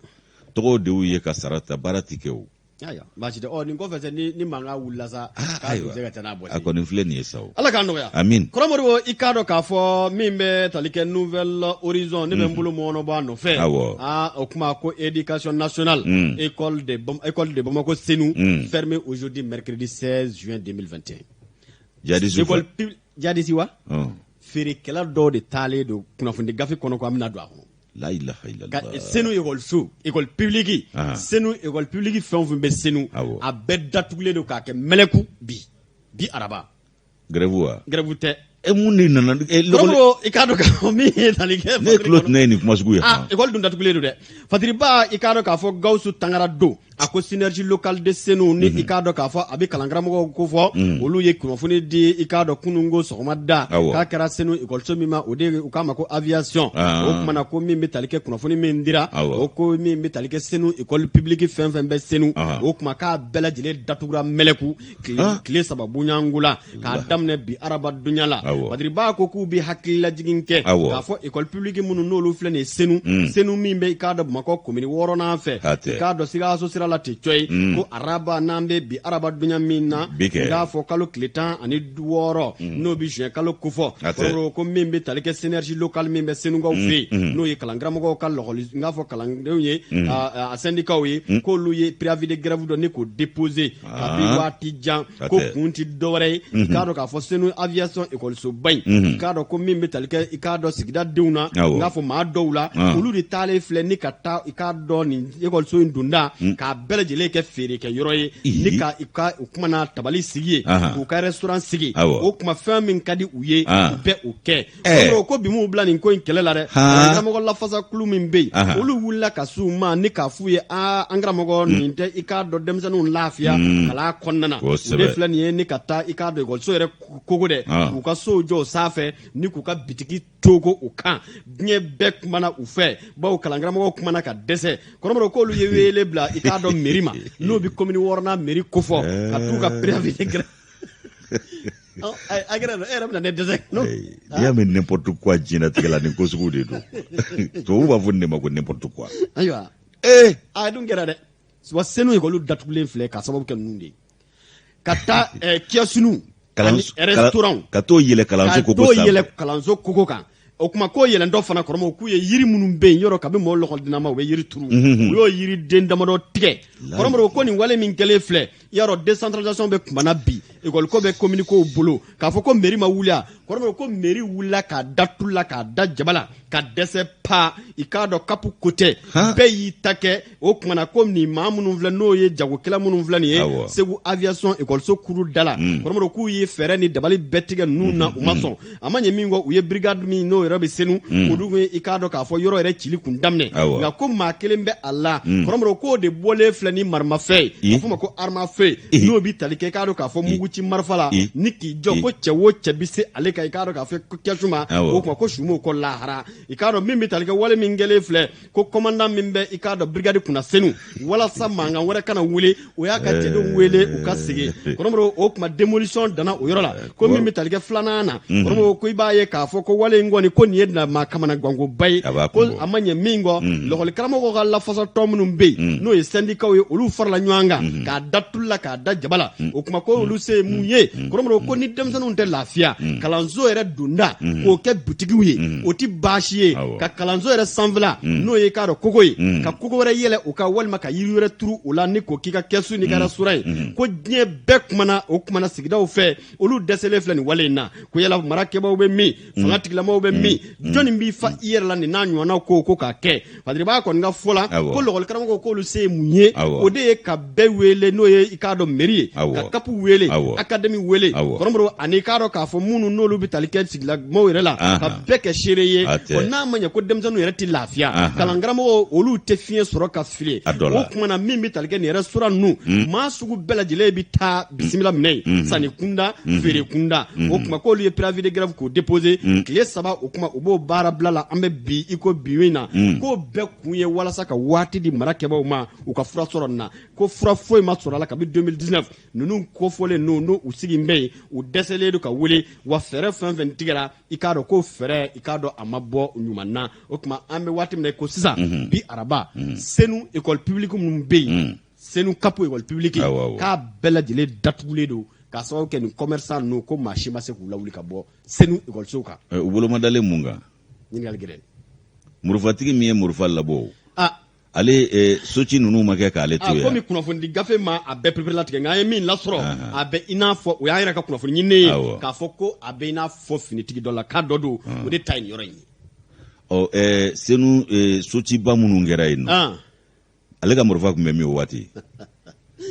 B: tɔgɔw de y'u ye ka sara ta, baara ti kɛ o.
A: Ayiwa, baasi tɛ. Ɔ, nin kɔfɛ sa, ni mankan wulila sa, k'a bɛ se ka taa n'a bɔsi.
B: A kɔni filɛ nin ye sa o.
A: Ala k'an nɔgɔya.
B: Amin.
A: Kɔrɔmoribo, i k'a dɔn k'a fɔ min bɛ tali kɛ Nouvel Horizon, ne bɛ n bolo mɔnɔ bɔ a nɔfɛ. Aa, o kuma ko éducation nationale, école de Bamako Senu fermée aujourd'hui mercredi 16 juin 2021.
B: Jadisi.
A: École publique jadisi wa. Feerekɛla dɔw de taalen don kunnafoni gafe kɔnɔ ko an bɛna don a kɔnɔ.
B: La ilaha illallah.
A: Senu ekɔliso, école publique Senu, école publique fɛn o fɛn bɛ Senu, a bɛɛ datugulen don k'a kɛ mɛlɛku bi bi araba.
B: Grève wa?
A: Grève tɛ.
B: E, mun de nana?
A: Kɔrɔmoro, i k'a dɔn k'a fɔ min ye tali kɛ.
B: Ne tulo tɛna ye nin kuma sugu ye.
A: Ah, école dun datugulen don dɛ. Fatiriba, i k'a dɔn k'a fɔ Gawusu Tangara don. A ko synergie locale de Senu ni i k'a dɔn k'a fɔ a bɛ kalankaramɔgɔw kofɔ, olu ye kunnafoni di i k'a dɔn kununko sɔgɔma da k'a kɛra Senu ekɔliso min ma, o de u k'a ma ko aviation. O tuma na ko min bɛ tali kɛ kunnafoni min dira, o ko min bɛ tali kɛ Senu école publique fɛn fɛn bɛ Senu, o tuma k'a bɛɛ lajɛlen datugura mɛlɛku tile 3 bonyanko la k'a daminɛ bi araba donya la. Badiriba ko k'u bɛ hakililajigin kɛ k'a fɔ école publique minnu n'olu filɛ nin ye Senu, Senu min bɛ i k'a dɔn Bamakɔ komini 6nan fɛ, i k'a dɔn Sikaso sira la ten cɔyi, ko araba n'an bɛ bi araba donya min na, i k'a fɔ kalo tile 16, n'o bɛ juin kalo kofɔ, ko min bɛ tali kɛ synergie locale min bɛ Senukaw fɛ yen, n'o ye kalankaramɔgɔw ka lɔgɔli n k'a fɔ kalandenw ye, a syndicats ye, k'olu ye préavis de grève dɔ ni k'o déposer kabi waati jan, ko kun tɛ dɔwɛrɛ ye, i k'a dɔn k'a fɔ Senu aviation ekɔlisoba in, i k'a dɔn ko min bɛ tali kɛ i k'a dɔn sigida denw na, n k'a fɔ maa dɔw la, olu de taalen filɛ ni ka taa i k'a dɔn nin ekɔliso in donda k'a bɛɛ lajɛlen kɛ feerekɛ yɔrɔ ye, ni ka i ka o kuma na tabali sigi yen, k'u ka restaurant sigi. O kuma fɛn min ka di u ye, u bɛ o kɛ. Ko bi m'u bila nin ko in kɛlɛ la dɛ. Karamɔgɔ lafasa kulu min bɛ yen, olu wulila ka s'u ma ni k'a f'u ye: aa, an karamɔgɔ, nin tɛ i k'a dɔn denmisɛnninw lafiya kalan kɔnɔna na. O de filɛ nin ye ni ka taa i k'a dɔn ekɔliso yɛrɛ kogo dɛ, k'u ka sow jɔ o sanfɛ ni k'u ka bitiki togo u kan. Diɲɛ bɛɛ kumana u fɛ, bawo kalankaramɔgɔw kumana ka dɛsɛ. Kɔrɔmɔrɔ k'olu ye wele bila i k'a dɔn mairie ma, n'o bɛ komini 6nan mairie kofɔ, ka t'u ka préavis de grève. A kɛra e yɛrɛ bɛna ne dɛsɛ.
B: N'i y'a mɛn n'importe quoi diɲɛlatigɛ la, nin ko sugu de don. Tubabu b'a fɔ nin de ma ko n'importe quoi.
A: Ayiwa, ee, a dun kɛra dɛ. Wa Senu ekɔli datugulen filɛ k'a sababu kɛ ninnu de ye, ka taa kiosque ani restaurant
B: ka t'o yɛlɛ kalanso
A: kogo sanfɛ, ka t'o yɛlɛ kalanso kogo kan. O kuma k'o yɛlɛntɔ fana, kɔrɔmɔgɔw k'u ye yiri minnu bɛ yen yɔrɔ, kabi mɔgɔw lɔgɔdinama u bɛ yiri turu, u y'o yiriden damadɔ tigɛ. Kɔrɔmɔgɔw ko nin wale min kɛlen filɛ, i y'a dɔn décentralisation bɛ kumana bi, école ko bɛ commune kow bolo, k'a fɔ ko mairie ma wuli a kɔrɔmɔgɔw ko mairie wulila k'a da tulu la, k'a da jaba la, ka dɛsɛ pa. I k'a dɔn CAP ko tɛ, bɛɛ y'i ta kɛ. O kumana ko nin maa minnu filɛ, n'o ye jagokɛla minnu filɛ nin ye Segu aviation ekɔliso kuru da la, kɔrɔmɔgɔw k'u ye fɛɛrɛ ni dabali bɛɛ tigɛ ninnu na, u ma sɔn. A ma ɲɛ min kɔ, u ye brigade min n'o yɛrɛ bɛ Senu, olu ye i k'a dɔn k'a fɔ yɔrɔ yɛrɛ cili kun daminɛ, nka ko maa kelen bɛ a la. Kɔrɔmɔgɔw k'o de bɔlen filɛ ni maramafɛn ye, a f'o ma ko arme à feu, n'o bɛ tali kɛ i k'a dɔn k'a fɔ muguci marifa la, ni k'i jɔ ko cɛ o cɛ bɛ se ale kan, i k'a dɔn k'a fɔ kɛsu ma, o tuma ko su m'o kɔ lahara. I k'a dɔn min bɛ tali kɛ wale min kɛlen filɛ, ko commandant min bɛ i k'a dɔn brigade kunna Senu, walasa mankan wɛrɛ kana wele, o y'a ka cɛdenw wele u ka segin. Kɔrɔmɔgɔw, o tuma démolition danna o yɔrɔ la. Ko min bɛ tali kɛ filanan na, kɔrɔmɔgɔw ko i b'a ye k'a fɔ ko wale in kɔni, ko nin ye maa kamanagankoba ye. Ko a ma ɲɛ min kɔ, lɔgɔli karamɔgɔw ka lafasatɔn minnu bɛ yen, n'o ye syndicats ye, olu farala ɲɔgɔn kan k'a da tulu la, k'a da jaba la. O tuma ko olu se ye mun ye? Kɔrɔmɔgɔw ko ni denmisɛnninw tɛ lafiya, kalanso yɛrɛ donda k'o kɛ butigiw ye, o tɛ baasi ye. Ka kalanso yɛrɛ sanfɛla, n'o ye k'a dɔn kogo ye, ka kogo wɛrɛ yɛlɛ o kan, walima ka yiri wɛrɛ turu o la, ni k'o k'i ka kɛsu n'i ka restaurant ye. Ko diɲɛ bɛɛ kumana, o kumana sigidaw fɛ, olu dɛsɛlen filɛ nin wale in na. Ko yala mara kɛbaaw bɛ min? Fanga tigilamaw bɛ min? Jɔnni b'i fa i yɛrɛ la nin n'a ɲɔgɔnnaw ko k'a kɛ? Padiriba kɔni ka fɔ la, ko lɔgɔli karamɔgɔw k'olu se ye mun ye? O de ye ka bɛɛ wele, n'o ye i k'a dɔn mairie ye, ka CAP wele, académie wele, kɔrɔmɔgɔw, ani i k'a dɔn k'a fɔ minnu n'olu bɛ tali kɛ sigilamɔgɔw yɛrɛ la, ka bɛɛ kɛ seere ye. O n'a ma ɲɛ ko denmisɛnninw yɛrɛ tɛ lafiya, kalankaramɔgɔw olu tɛ fiɲɛ sɔrɔ ka fili. O tuma na min bɛ tali kɛ nin restaurant ninnu, maa sugu bɛɛ lajɛlen bɛ taa bisimila minɛ yen, sanni kunda, feere kunda. O tuma k'olu ye préavis de grève k'o déposer tile 3, o tuma u b'o baara bila la. An bɛ bi i ko bi in na, k'o bɛɛ kun ye walasa ka waati di mara kɛbaaw ma u ka fura sɔrɔ nin na. Ko fura foyi ma sɔrɔ a la kabi 2019 ninnu kofɔlen ninnu, n'u u sigi bɛ yen, u dɛsɛlen don ka wele. Wa fɛɛrɛ fɛn fɛn tigɛra, i k'a dɔn ko fɛɛrɛ, i k'a dɔn a ma bɔ ɲuman na. O tuma an bɛ waati min na ko sisan, bi araba, Senu école publique minnu bɛ yen, Senu CAP école publique, k'a bɛɛ lajɛlen datugulen don k'a sababu kɛ nin commerçant ninnu, ko maa si ma se k'u lawuli ka bɔ Senu ekɔlisow kan.
B: U bolo ma dalen mun kan?
A: Ɲininkali gɛlɛn.
B: Marifatigi min ye marifa labɔ, ale soci ninnu ma kɛ k'ale to
A: yan. Komi kunnafonidi gafe ma a bɛɛ pereperelatigɛ, nka an ye min lasɔrɔ, a bɛ i n'a fɔ o y'an yɛrɛ ka kunnafoni ɲininen ye, k'a fɔ ko a bɛ i n'a fɔ finitigi dɔ la k'a dɔ don, o de ta ye nin yɔrɔ in ye.
B: Ɔ, Senu sociba minnu kɛra yen nɔ, ale ka marifa tun bɛ min o waati?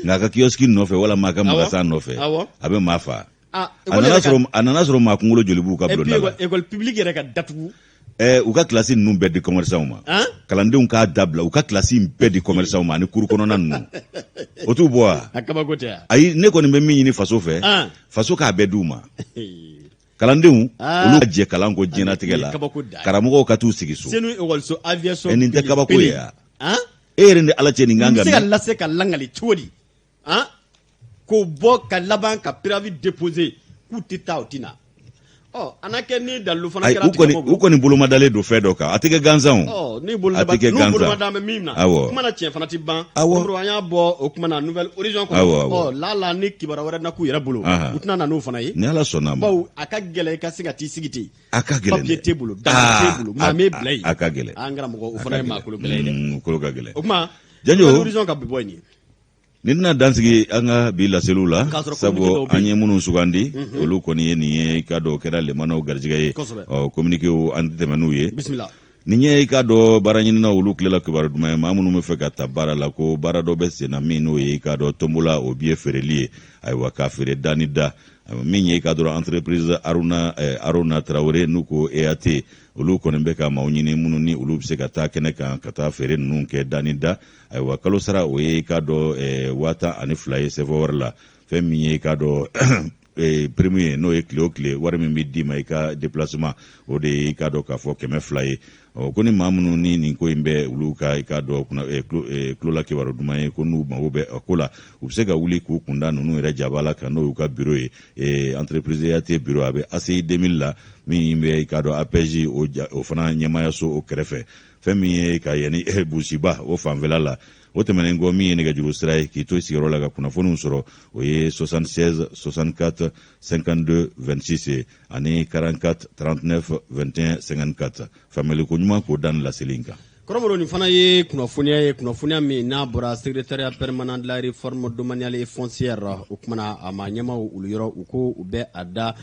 B: Nka a ka kiosque nɔfɛ walima a ka magasin nɔfɛ, a bɛ maa faa. A nana sɔrɔ maa kunkolo joli b'u ka bulonda
A: la. École publique yɛrɛ ka datugu.
B: U ka kilasi ninnu bɛɛ di commerçant ma. Kalandenw k'a dabila, u ka kilasi in bɛɛ di commerçant ma ani kuru kɔnɔna ninnu, o t'u bɔ wa?
A: A kabako tɛ wa?
B: Ayi, ne kɔni bɛ min ɲini faso fɛ, faso k'a bɛɛ d'u ma. Kalandenw, olu ka jɛ kalan kɔ diɲɛlatigɛ la, karamɔgɔw ka t'u sigi so.
A: Senu ekɔliso aviation.
B: Nin tɛ kabako ye wa? E yɛrɛ ni Ala cɛ, nin kan
A: ka se ka lase ka langali cogo di? K'o bɔ ka laban ka préavis déposer k'u tɛ taa, u tɛ na. Ɔ, a na kɛ ni dalilu fana kɛra.
B: U kɔni bolomadalen don fɛn dɔ kan, a tɛ kɛ gansan
A: o. Ni a tɛ kɛ gansan, n'u bolomada bɛ min na, kuma na tiɲɛ fana tɛ ban. An y'a bɔ o kuma na Nouvel Horizon kɔnɔ. Ɔ, lala ni kibaruya wɛrɛ na k'u yɛrɛ bolo, u tɛna na n'o fana ye.
B: Ni Ala sɔnna a ma.
A: Bawo a ka gɛlɛn i ka se ka t'i sigi ten.
B: A ka gɛlɛn.
A: Papier t'e bolo, dalu t'e bolo, maa m'e bila yen.
B: A ka gɛlɛn.
A: An karamɔgɔ, o fana ye maa kolo gɛlɛn ye
B: dɛ. Kolo ka gɛlɛn.
A: O tuma
B: Janjo,
A: Nouvel Horizon ka bi bɔ yen.
B: Nin tɛna dansigi an ka bi laseliw la, sabu an ye minnu sugandi, olu kɔni ye nin ye. I k'a dɔn, o kɛra lemanaw garijɛgɛ ye. Ɔ, communiquéw, an tɛ tɛmɛ n'u ye. Nin ye, i k'a dɔn, baara ɲininaw olu tilela kibaru duman ye. Maa minnu bɛ fɛ ka ta baara la, ko baara dɔ bɛ sen na min n'o ye, i k'a dɔn, tombola o biye feereli ye. Ayiwa, k'a feere da ni da. Min ye, i k'a dɔn, entreprise Aruna Tarawele, n'u ko EAT, olu kɔni bɛ ka maaw ɲini minnu ni olu bɛ se ka taa kɛnɛ kan ka taa feere ninnu kɛ da ni da. Ayiwa, kalo sara, o ye, i k'a dɔn, 12,000 ye sɛfɛ wari la. Fɛn min ye, i k'a dɔn, prime ye, n'o ye tile o tile wari min bɛ d'i ma i ka déplacement, o de ye, i k'a dɔn k'a fɔ, 200 ye. Ɔ, ko ni maa minnu ni nin ko in bɛ olu ka, i k'a dɔn, tulo la kibaru duman ye, ko n'u mago bɛ a ko la, u bɛ se ka wuli k'u kunda ninnu yɛrɛ jaba la kan, n'o y'u ka bureau ye, entreprise EAT bureau, a bɛ ACI 2000 la, min bɛ, i k'a dɔn, APJ o fana ɲɛmaayaso o kɛrɛfɛ, fɛn min ye ka yanni busiba o fanfɛla la. O tɛmɛnen kɔ, min ye nɛgɛjuru sira ye k'i to sigiyɔrɔ la ka kunnafoniw sɔrɔ, o ye 76 64 52 26 ye ani 44 39 21 54. Faamuyali ko ɲuman k'o da ni laseli in kan.
A: Kɔrɔmɔrɔ, nin fana ye kunnafoniya ye, kunnafoniya min n'a bɔra Secrétariat permanent de la réforme domaniale et foncière. O kumana a ma ɲɛmaw olu yɔrɔ, u ko u bɛ a da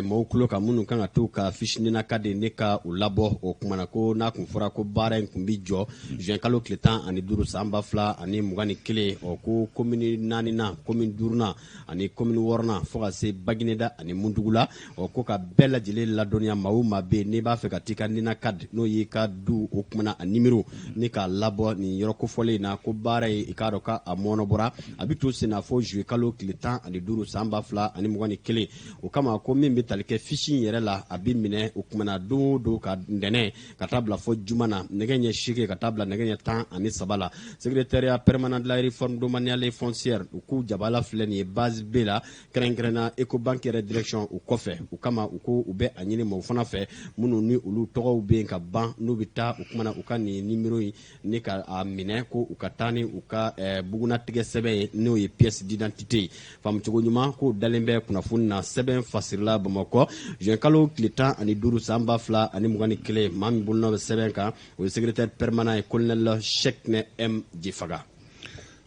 A: maaw tulo kan minnu kan ka to ka fiche NINA de ne ka u labɔ. O kumana ko n'a kun fɔra ko baara in kun bi jɔ juin kalo tile 15 san 2021. Ɔ, ko commune naaninan, commune duurunan ani commune wɔɔrɔnan, fo ka se Bagineda ani Muntugula. Ɔ, ko ka bɛɛ lajɛlen ladɔnniya, maa o maa bɛ yen n'i b'a fɛ ka t'i ka NINA carte, n'o y'i ka du, o kumana a numéro ni k'a labɔ nin yɔrɔ kofɔlen in na, ko baara ye, i k'a dɔn k'a mɔnɔbɔra, a bɛ to sen na fo juillet kalo tile 15 san 2021. O kama ko min bɛ tali kɛ fiche in yɛrɛ la, a bɛ minɛ o kumana don o don ka ntɛnɛn ka taa bila fɔ juma na, nɛgɛ ɲɛ 8 ka taa bila nɛgɛ ɲɛ 13 la. Secrétariat permanent de la réforme domaniale et foncière, u k'u jabala filɛ nin ye base B la, kɛrɛnkɛrɛnna Ecobank yɛrɛ direction u kɔfɛ. O kama u ko u bɛ a ɲini maaw fana fɛ minnu ni olu tɔgɔw bɛ yen ka ban, n'u bɛ taa o kumana u ka nin numéro in ni ka a minɛ, ko u ka taa ni u ka bugunatigɛ sɛbɛn ye, n'o ye pièce d'identité ye. Faamucogo ɲuman k'o dalen bɛ kunnafoni na. Sɛbɛn fasirila Bamakɔ juin kalo tile 15 san 2021. Maa min bolonɔ bɛ sɛbɛn kan, o ye secrétaire permanent ye, colonel Cheick M Jefaga.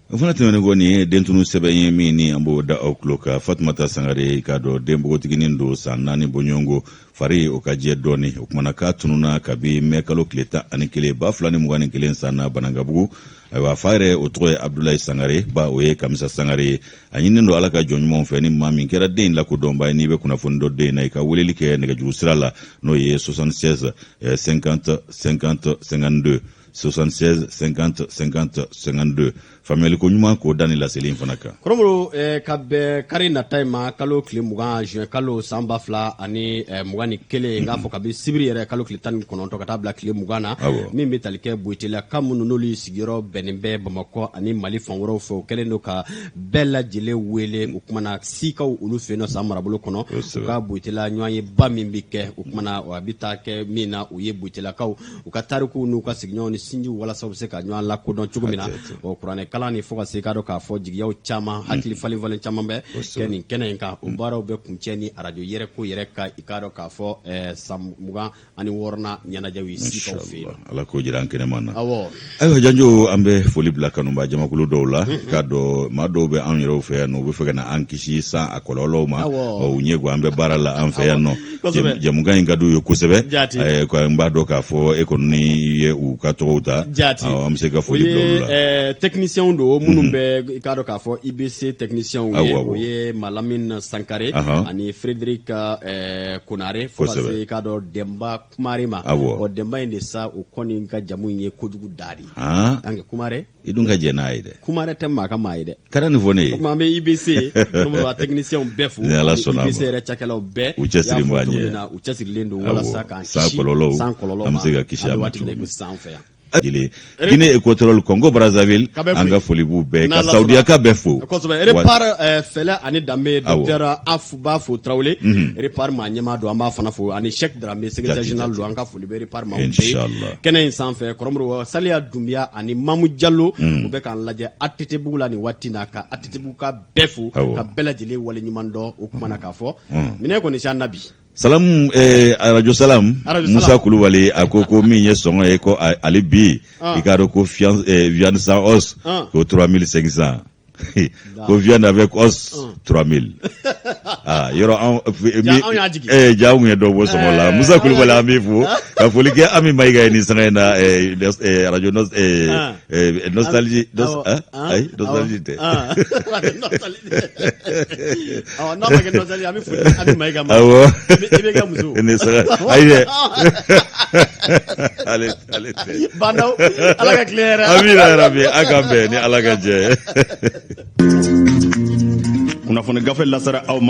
B: O fana tɛmɛnen kɔ, nin ye dentunu sɛbɛn ye min ni an b'o da aw tulo kan. Fatumata Sangare, k'a dɔn, den npogotiginin don, san 4 bɔɲɔgɔnko, fari o ka jɛ dɔɔni. O kumana k'a tununa kabi mɛ kalo tile 11 2021 san na Banankabugu. Ayiwa, fa yɛrɛ, o tɔgɔ ye Abdulayi Sangare, ba o ye Kamisa Sangare ye. A ɲininen don Ala ka jɔn ɲumanw fɛ, ni maa min kɛra den in lakodɔnba ye, n'i bɛ kunnafoni dɔ den in na, i ka weleli kɛ nɛgɛjuru sira la, n'o ye 76 50 50 52, 76 50 50 52. Faamuyali ko ɲuman k'o da ni laseli in fana kan.
A: Kɔrɔmɔrɔ, ka bɛn kari nata in ma, kalo tile 20 juin kalo san 2021, n k'a fɔ kabi sibiri yɛrɛ kalo tile 19 ka taa bila tile 20 na, min bɛ tali kɛ Boyitelaka minnu n'olu sigiyɔrɔ bɛnnen bɛ Bamakɔ ani Mali fan wɛrɛw fɛ, o kɛlen don ka bɛɛ lajɛlen wele. O kumana sikaw olu fɛ yen nɔ san marabolo kɔnɔ, u ka Boyitela ɲɔgɔnyeba min bɛ kɛ, o kumana a bɛ taa kɛ min na, o ye Boyitelakaw u ka tarikuw n'u ka sigiɲɔgɔnw ni sinjiw, walasa u bɛ se ka ɲɔgɔn lakodɔn cogo min na. O kuranɛ kalan ni fo ka se k'a dɔn k'a fɔ jigiyaw caman, hakili falen falen caman bɛ kɛ nin kɛnɛ in kan. O baaraw bɛ kuncɛ ni arajo yɛrɛ ko yɛrɛ ka, i k'a dɔn k'a fɔ, san 26nan ɲɛnajɛw ye sikaw fɛ yen.
B: Ala k'o jira an kɛnɛma na. Ayiwa Janjo, an bɛ foli bila kanuba jamakulu dɔw la. K'a dɔn, maa dɔw bɛ anw yɛrɛw fɛ yan nɔ, u bɛ fɛ ka na an kisi san a kɔlɔlɔw ma. U ɲɛ ko an bɛ baara la an fɛ yan nɔ, jɛmukan in ka d'u ye kosɛbɛ. N b'a dɔn k'a fɔ e kɔni ye u ka tɔgɔw ta, an bɛ se ka foli bila olu la.
A: Technicien Techniciens don minnu bɛ, i k'a dɔn k'a fɔ IBC techniciens ye, o ye Malamine Sankare ani Frédéric Konare, fo ka se, i k'a dɔn, Denba Kumare ma. Ɔ, Denba in de sa, o kɔni ka jamu in ye kojugu da de ye. An Kumare.
B: I dun ka jɛ n'a ye dɛ.
A: Kumare tɛ maa ka maa ye dɛ.
B: Kana nin fɔ ne ye.
A: O tuma an bɛ IBC a techniciens bɛɛ fo.
B: Ni Ala sɔnna a ma.
A: IBC yɛrɛ cakɛlaw bɛɛ.
B: U cɛsiri b'an ɲɛ.
A: U cɛsirilen don walasa k'an
B: kisi san
A: kɔlɔlɔw
B: ma. An bɛ se ka kisi a ma
A: cogo min. Sisan an fɛ yan.
B: Guinée Équatoriale, Congo Brazzaville, an ka foli b'u bɛɛ, ka Saudiyaka bɛɛ fo.
A: Kosɛbɛ. Repar fɛlɛ ani danbe, docteur Afuba fo Tarawele, Repar maa ɲɛmaa don, an b'a fana fo, ani Cheikh Dramé, secrétaire général don, an ka foli bɛ Repar maaw bɛɛ ye kɛnɛ in sanfɛ. Kɔrɔmuru Saliya Dunbiya ani Mamu Jalo, u bɛ k'an lajɛ ATT bugu la nin waati na, ka ATT bugu ka bɛɛ fo, ka bɛɛ lajɛlen waleɲuman dɔn. O kuma na k'a fɔ minɛ kɔni si an na bi.
B: Salamu arajo salam. Musa Kulubali a ko ko min ye sɔngɔ ye, ko ale bi, i k'a dɔn ko viande sans os ko 3500, ko viande avec os 3000. Ah, yɔrɔ an ja anw ye dɔ bɔ sɔngɔ la. Musa Kulubali, an b'i fo ka foli kɛ Ami Mayiga ye nin sanga in na, arajo nostalgie, ayi, nostalgie tɛ.
A: N'a ma kɛ nostalgie, an bɛ foli Ami Mayiga ma.
B: Awɔ.
A: I bɛ ka muso.
B: Ne saga ayi dɛ, ale ale tɛ.
A: Bandaw, Ala ka tile hɛrɛ.
B: Amina yarabi, a k'an bɛn ni Ala ka jɛ ye.
C: Kunnafoni gafe lasera aw ma.